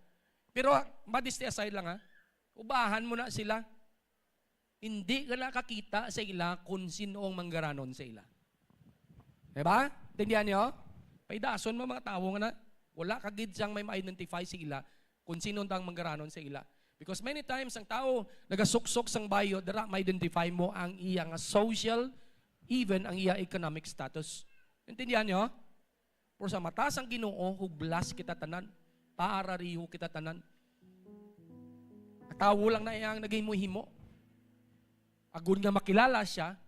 Pero ah, modesty aside lang ha. Ubahan mo na sila. Hindi ka nakakita sa ila kung sino ang manggaranon sa ila. Diba? Tindihan nyo? Paidason mo mga tawo nga na. Wala ka gid siyang may ma-identify sa ila kung sino ang manggaranon sa ila. Because many times, ang tawo nagasuksok sang bayo, dara ma-identify mo ang iya nga social, even ang iya economic status. Intindihan nyo? Pero sa mata sang Ginoo, hublas kita tanan. Parariho kita tanan. Tawo lang na iya ang naghimo-himo. Agod nga makilala siya.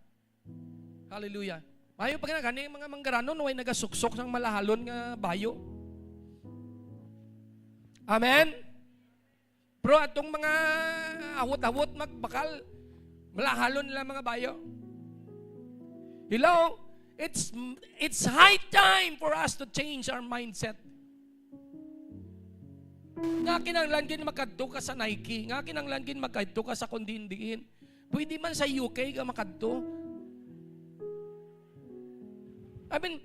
Hallelujah. Mayo pa gani mga manggaranon, way nagasuksok sang malahalon nga bayo. Amen? Pero atong mga awot-awot magbakal, malahalon nila mga bayo. Hello? It's, it's high time for us to change our mindset. Nga kinahanglan gid makadto ka sa Nike, nga kinahanglan gid makadto ka sa kung diin-diin. Pwede man sa U K ka makadto. I mean,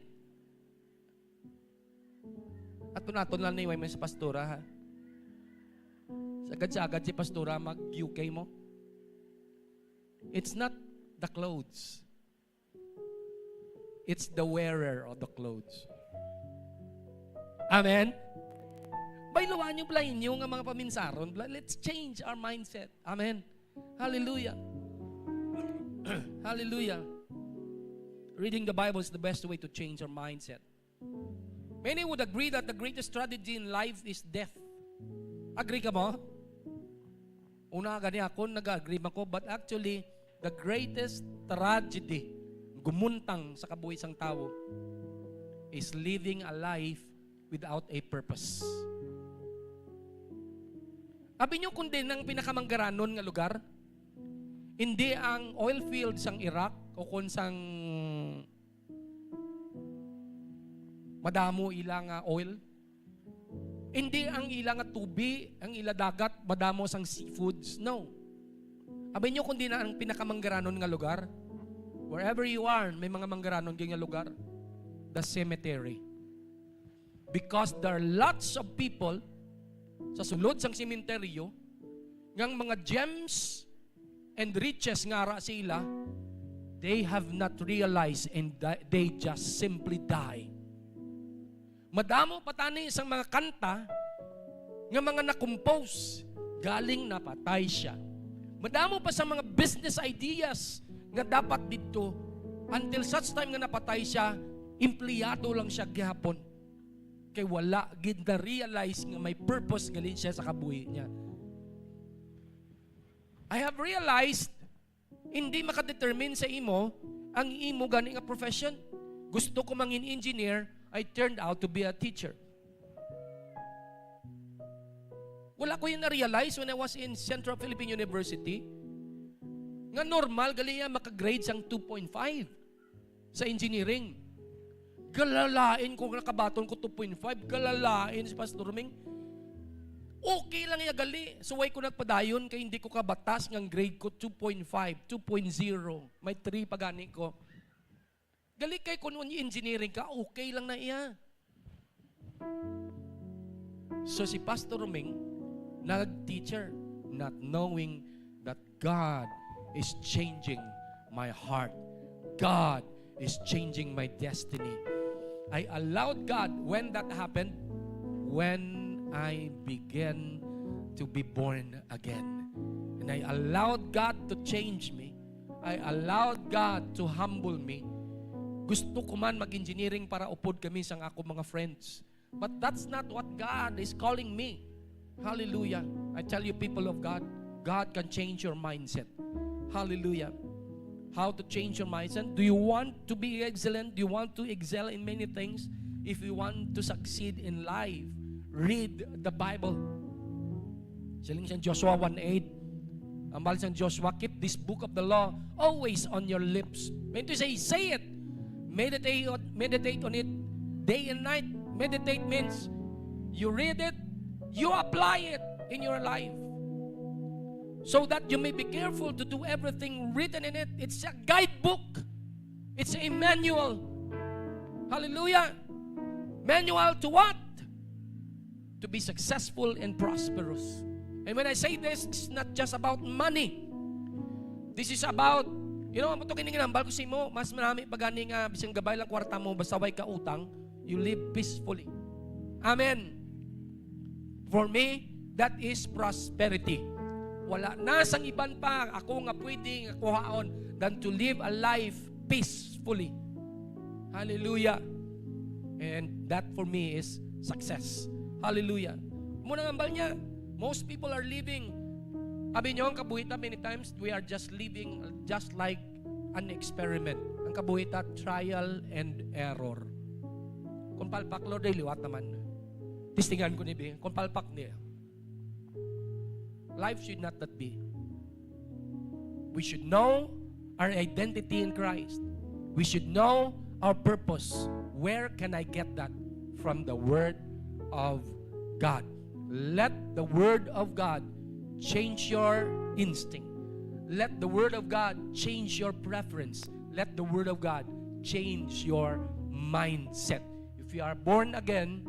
ato naton lang ni way man sa pastora, ha? Sagad-sagad si pastora mag-U K mo. It's not the clothes. It's the wearer of the clothes. Amen? Bayluan niyo pala inyo nga mga paminsaron. Bla-, let's change our mindset. Amen? Hallelujah. Hallelujah. Reading the Bible is the best way to change our mindset. Many would agree that the greatest tragedy in life is death. Agree ka mo? Una gani ako, nag-agree man ko, but actually, the greatest tragedy, gumuntang sa kabuhi sang tawo, is living a life without a purpose. Abi nyo, kundi ang pinakamanggaranon nga lugar, hindi ang oil field sang Iraq o kon sang madamo ila nga oil. Hindi ang ila nga tubi, ang ila dagat, madamo sang seafoods. No. Abi nyo, kundi na ang pinakamanggaranon nga lugar. Wherever you are, may mga manggaranon gyud nga lugar. The cemetery. Because there are lots of people sa sulod sang sementeryo ngang mga gems and riches nga ara sa ila, they have not realized and di-, they just simply die. Madamo pa tani sang mga kanta nga mga na-compose, galing napatay siya. Madamo pa sa mga business ideas nga dapat didto, until such time nga napatay siya, empleyado lang siya gihapon. Kay wala gid na-realize nga may purpose gali siya sa kabuhi niya. I have realized, hindi makadetermine sa imo ang imo gani nga profession. Gusto ko mangin engineer, I turned out to be a teacher. Wala ko yun na-realize when I was in Central Philippine University, nga normal gali iya makagrade sang two point five sa engineering. Galalain ko nga nakabaton ko two point five, galalain si Pastor Roming. Okay lang iya gali. So, why ko nagpadayon kay hindi ko kabatas nga ang grade ko two point five, two point zero. May three pa gani ko. Gali kay kung engineering ka, okay lang na iya. So, si Pastor Roming, nag-teacher, not knowing that God is changing my heart. God is changing my destiny. I allowed God, when that happened, when I began to be born again. And I allowed God to change me. I allowed God to humble me. Gusto ko man mag-engineering para upod kami sang ako mga friends. But that's not what God is calling me. Hallelujah. I tell you, people of God, God can change your mindset. Hallelujah. How to change your mindset? Do you want to be excellent? Do you want to excel in many things? If you want to succeed in life, read the Bible. Siling sang Joshua one eight, ang bal sang Joshua, "Keep this book of the law always on your lips." Mean to say, say it. Meditate on, meditate on it day and night. Meditate means you read it, you apply it in your life, so that you may be careful to do everything written in it. It's a guidebook. It's a manual. Hallelujah. Manual to what? To be successful and prosperous. And when I say this, it's not just about money. This is about, you know, amo to kining ginambal ko sa imo, mas marami pa gani nga bisan gabay lang kwarta mo, basta way ka utang, you live peacefully. Amen. For me, that is prosperity. Wala na sang iban pa ako nga pwede nga kuhaon than to live a life peacefully. Hallelujah. And that for me is success. Hallelujah. Muna nga ambal niya, most people are living, abi niyo, ang kabuhi ta, many times, we are just living just like an experiment. Ang kabuhi ta, trial and error. Kung palpak, Lord, ay liwat naman. Testingan ko ni, bi. Kung palpak niya. Life should not that be. We should know our identity in Christ. We should know our purpose. Where can I get that? From the Word of God. Let the Word of God change your instinct. Let the Word of God change your preference. Let the Word of God change your mindset. If you are born again,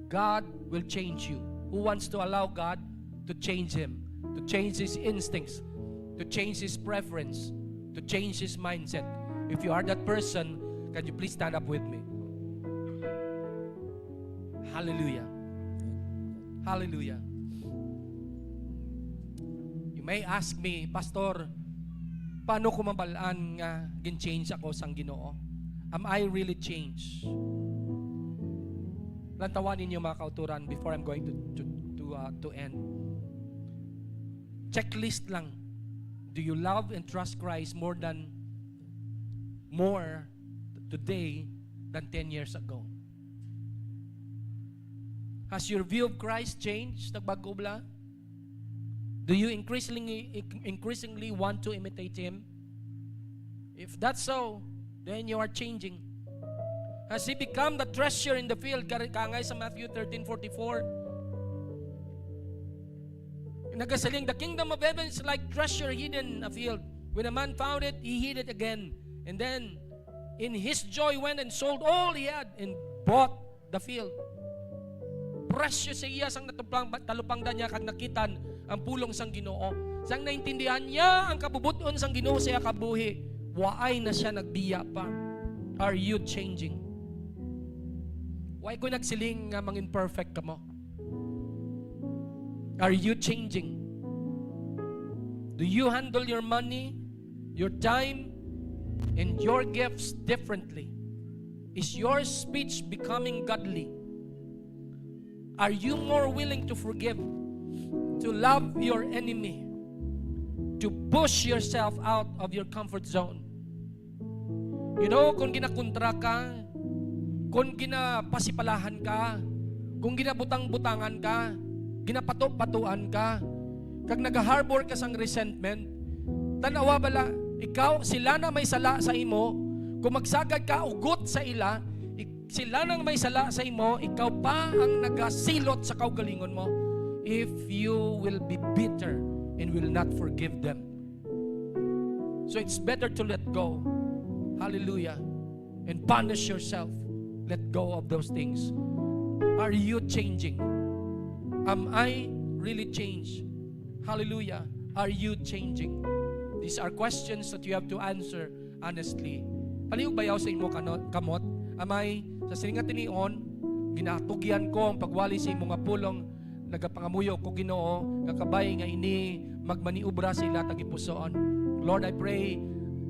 God will change you. Who wants to allow God to change him, to change his instincts, to change his preference, to change his mindset. If you are that person, can you please stand up with me? Hallelujah. Hallelujah. You may ask me, "Pastor, paano ko mabalaan nga gin-change ako sang Ginoo? Am I really changed?" Lantawan ninyo, mga kauturan, before I'm going to, to, to, uh, to end. Checklist lang. Do you love and trust Christ more than, more today than ten years ago? Has your view of Christ changed? Nagbag-o bala? Do you increasingly, increasingly want to imitate Him? If that's so, then you are changing. Has He become the treasure in the field? Kar-, kaangay sa Matthew thirteen forty-four. Nagasiling, "The kingdom of heaven is like treasure hidden in a field. When a man found it, he hid it again. And then, in his joy, went and sold all he had and bought the field." Presyo sa iya sang natuplang, talupangdan niya kag nakitan ang pulong sang Ginoo. Sang naintindihan niya ang kabubut-on sang Ginoo sa iya kabuhi, waay na siya nagbiya pa. Are you changing? Why ko nagsiling nga mangin perfect kamo? Are you changing? Do you handle your money, your time, and your gifts differently? Is your speech becoming godly? Are you more willing to forgive, to love your enemy, to push yourself out of your comfort zone? You know, kung ginakontra ka, kung ginapasipalahan ka, kung ginabutang-butangan ka, ginapato-patuan ka, kag nagaharbor ka sang resentment, tan-awa bala, ikaw, sila na may sala sa imo. Kung magsagad ka ugot sa ila, ik-, sila nang may sala sa imo, ikaw pa ang nagasilot sa kaugalingon mo. If you will be bitter and will not forgive them. So it's better to let go. Hallelujah. And punish yourself. Let go of those things. Are you changing? Am I really changed? Hallelujah. Are you changing? These are questions that you have to answer honestly. Palihog bayaw sa imo kano-, kamot. Amay, sa sining nga tinion, ginatugyan ko ang pagwali sa imo nga pulong. Nagapangamuyo ko, Ginoo, nga kabay nga ini magmaniobra sa ila tagipusoon. Lord, I pray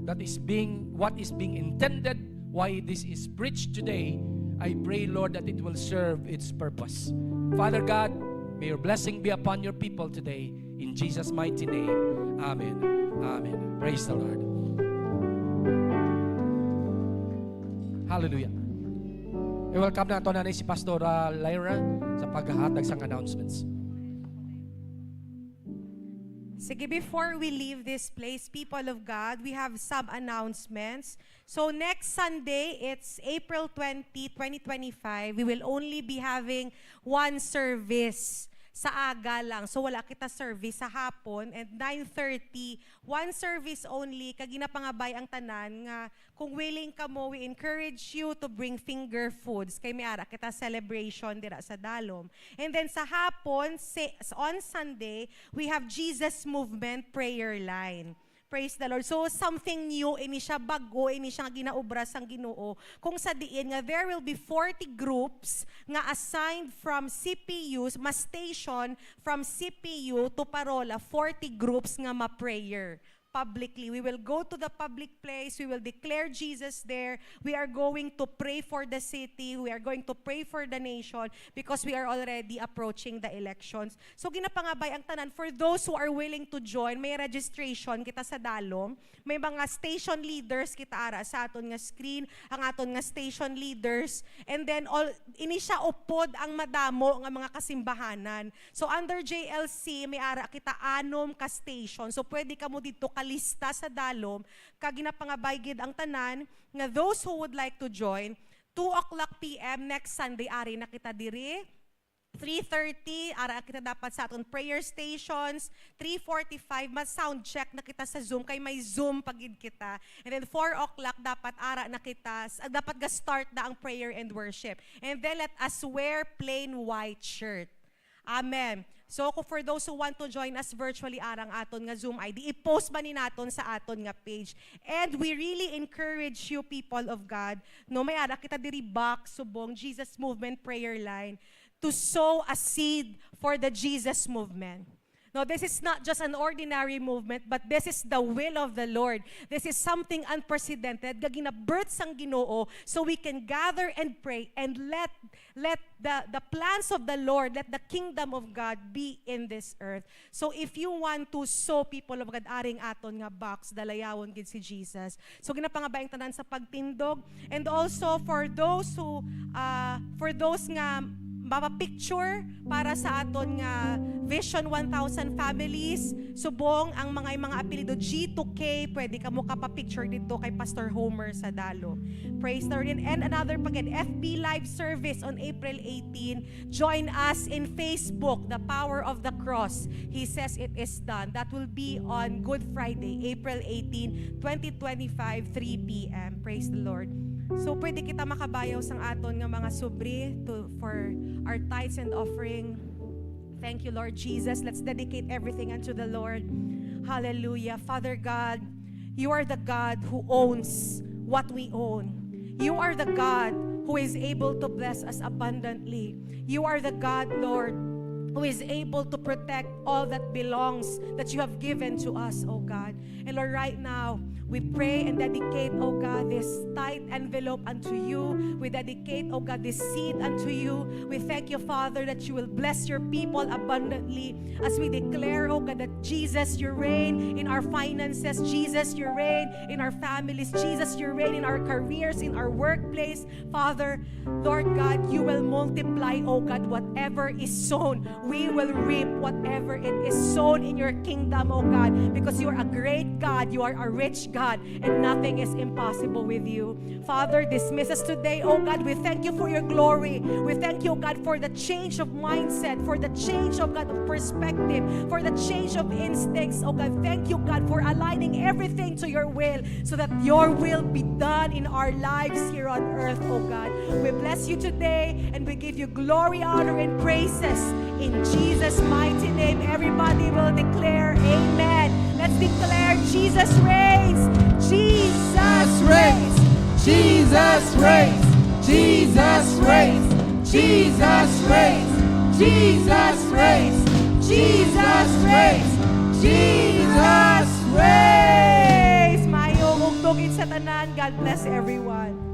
that is being, what is being intended, why this is preached today, I pray, Lord, that it will serve its purpose. Father God, may your blessing be upon your people today. In Jesus' mighty name, amen. Amen. Praise the Lord. Hallelujah. I-welcome nato na ni si Pastora Lyra sa paghahatag sang announcements. Sige, before we leave this place, people of God, we have some announcements. So, next Sunday, it's April twenty, twenty twenty-five. We will only be having one service sa aga lang. So, wala kita service sa hapon. And nine thirty, one service only. Kag ginapangabay ang tanan nga kung willing kamo, we encourage you to bring finger foods. Kay may ara kita celebration dira sa Dalom. And then sa hapon, sa, on Sunday, we have Jesus Movement Prayer Line. Praise the Lord. So, something new, ini siya, bag-o, ini siya nga ginaobra sang Ginoo. Kung sa diin nga there will be forty groups nga assigned from C P U, ma-station from C P U to Parola, forty groups nga ma-prayer publicly. We will go to the public place. We will declare Jesus there. We are going to pray for the city. We are going to pray for the nation because we are already approaching the elections. So, ginapangabay ang tanan. For those who are willing to join, may registration kita sa Dalom. May mga station leaders kita ara sa aton nga screen, ang aton nga station leaders. And then, all, ini siya upod ang madamo nga mga kasimbahanan. So, under J L C, may ara kita anom ka station. So, pwede kamo didto kalista sa Dalom, kag ginapangabay gid ang tanan nga those who would like to join, two o'clock P M next Sunday, ari na kita diri. Three thirty, ara kita dapat sa aton prayer stations. Three forty-five, ma-sound check na kita sa Zoom, kay may Zoom pa gid kita. And then four o'clock, dapat ara na kita, s-, dapat ga-start na ang prayer and worship. And then let us wear plain white shirt. Amen. So, kung for those who want to join us virtually, arang aton nga Zoom I D, i-post man ni naton sa aton nga page. And we really encourage you, people of God, no, may ara kita diri box subong Jesus Movement Prayer Line to sow a seed for the Jesus Movement. No, this is not just an ordinary movement, but this is the will of the Lord. This is something unprecedented nga ginabirth sang Ginoo, so we can gather and pray and let let the, the plans of the Lord, let the kingdom of God be in this earth. So if you want to sow, people of God, aring aton nga box, dalayawon gid si Jesus. So ginapangabaing tanan sa pagtindog. And also for those who, uh, for those nga mapapicture para sa aton nga Vision one thousand Families, subong ang mga, mga apelyido G to K, pwede kamo kapapicture dito kay Pastor Homer Sadalo. Praise the Lord. And another pa gid, F B live service on April eighteen. Join us in Facebook, The Power of the Cross. He says it is done. That will be on Good Friday, April eighteen, twenty twenty-five, three p.m. Praise the Lord. So, pwede kita makabayaw sang aton nga mga subri to, for our tithes and offering. Thank you, Lord Jesus. Let's dedicate everything unto the Lord. Hallelujah. Father God, you are the God who owns what we own. You are the God who is able to bless us abundantly. You are the God, Lord, who is able to protect all that belongs that you have given to us, oh God. And Lord, right now, we pray and dedicate, oh God, this tithe envelope unto you. We dedicate, oh God, this seed unto you. We thank you, Father, that you will bless your people abundantly as we declare, oh God, that Jesus, you reign in our finances. Jesus, you reign in our families. Jesus, you reign in our careers, in our workplace. Father, Lord God, you will multiply, oh God, whatever is sown. We will reap whatever it is sown in your kingdom, oh God, because you are a great God, you are a rich God, and nothing is impossible with you. Father, dismiss us today, oh God. We thank you for your glory. We thank you, oh God, for the change of mindset, for the change, oh God, of perspective, for the change of instincts, oh God. Thank you, God, for aligning everything to your will so that your will be done in our lives here on earth, oh God. We bless you today and we give you glory, honor, and praises. In Jesus' mighty name, everybody will declare, "Amen." Let's declare, "Jesus reigns! Jesus reigns! Jesus reigns! Jesus reigns! Jesus reigns! Jesus reigns! Jesus reigns! Jesus reigns!" Maayong ugtukin sa tanan. God bless everyone.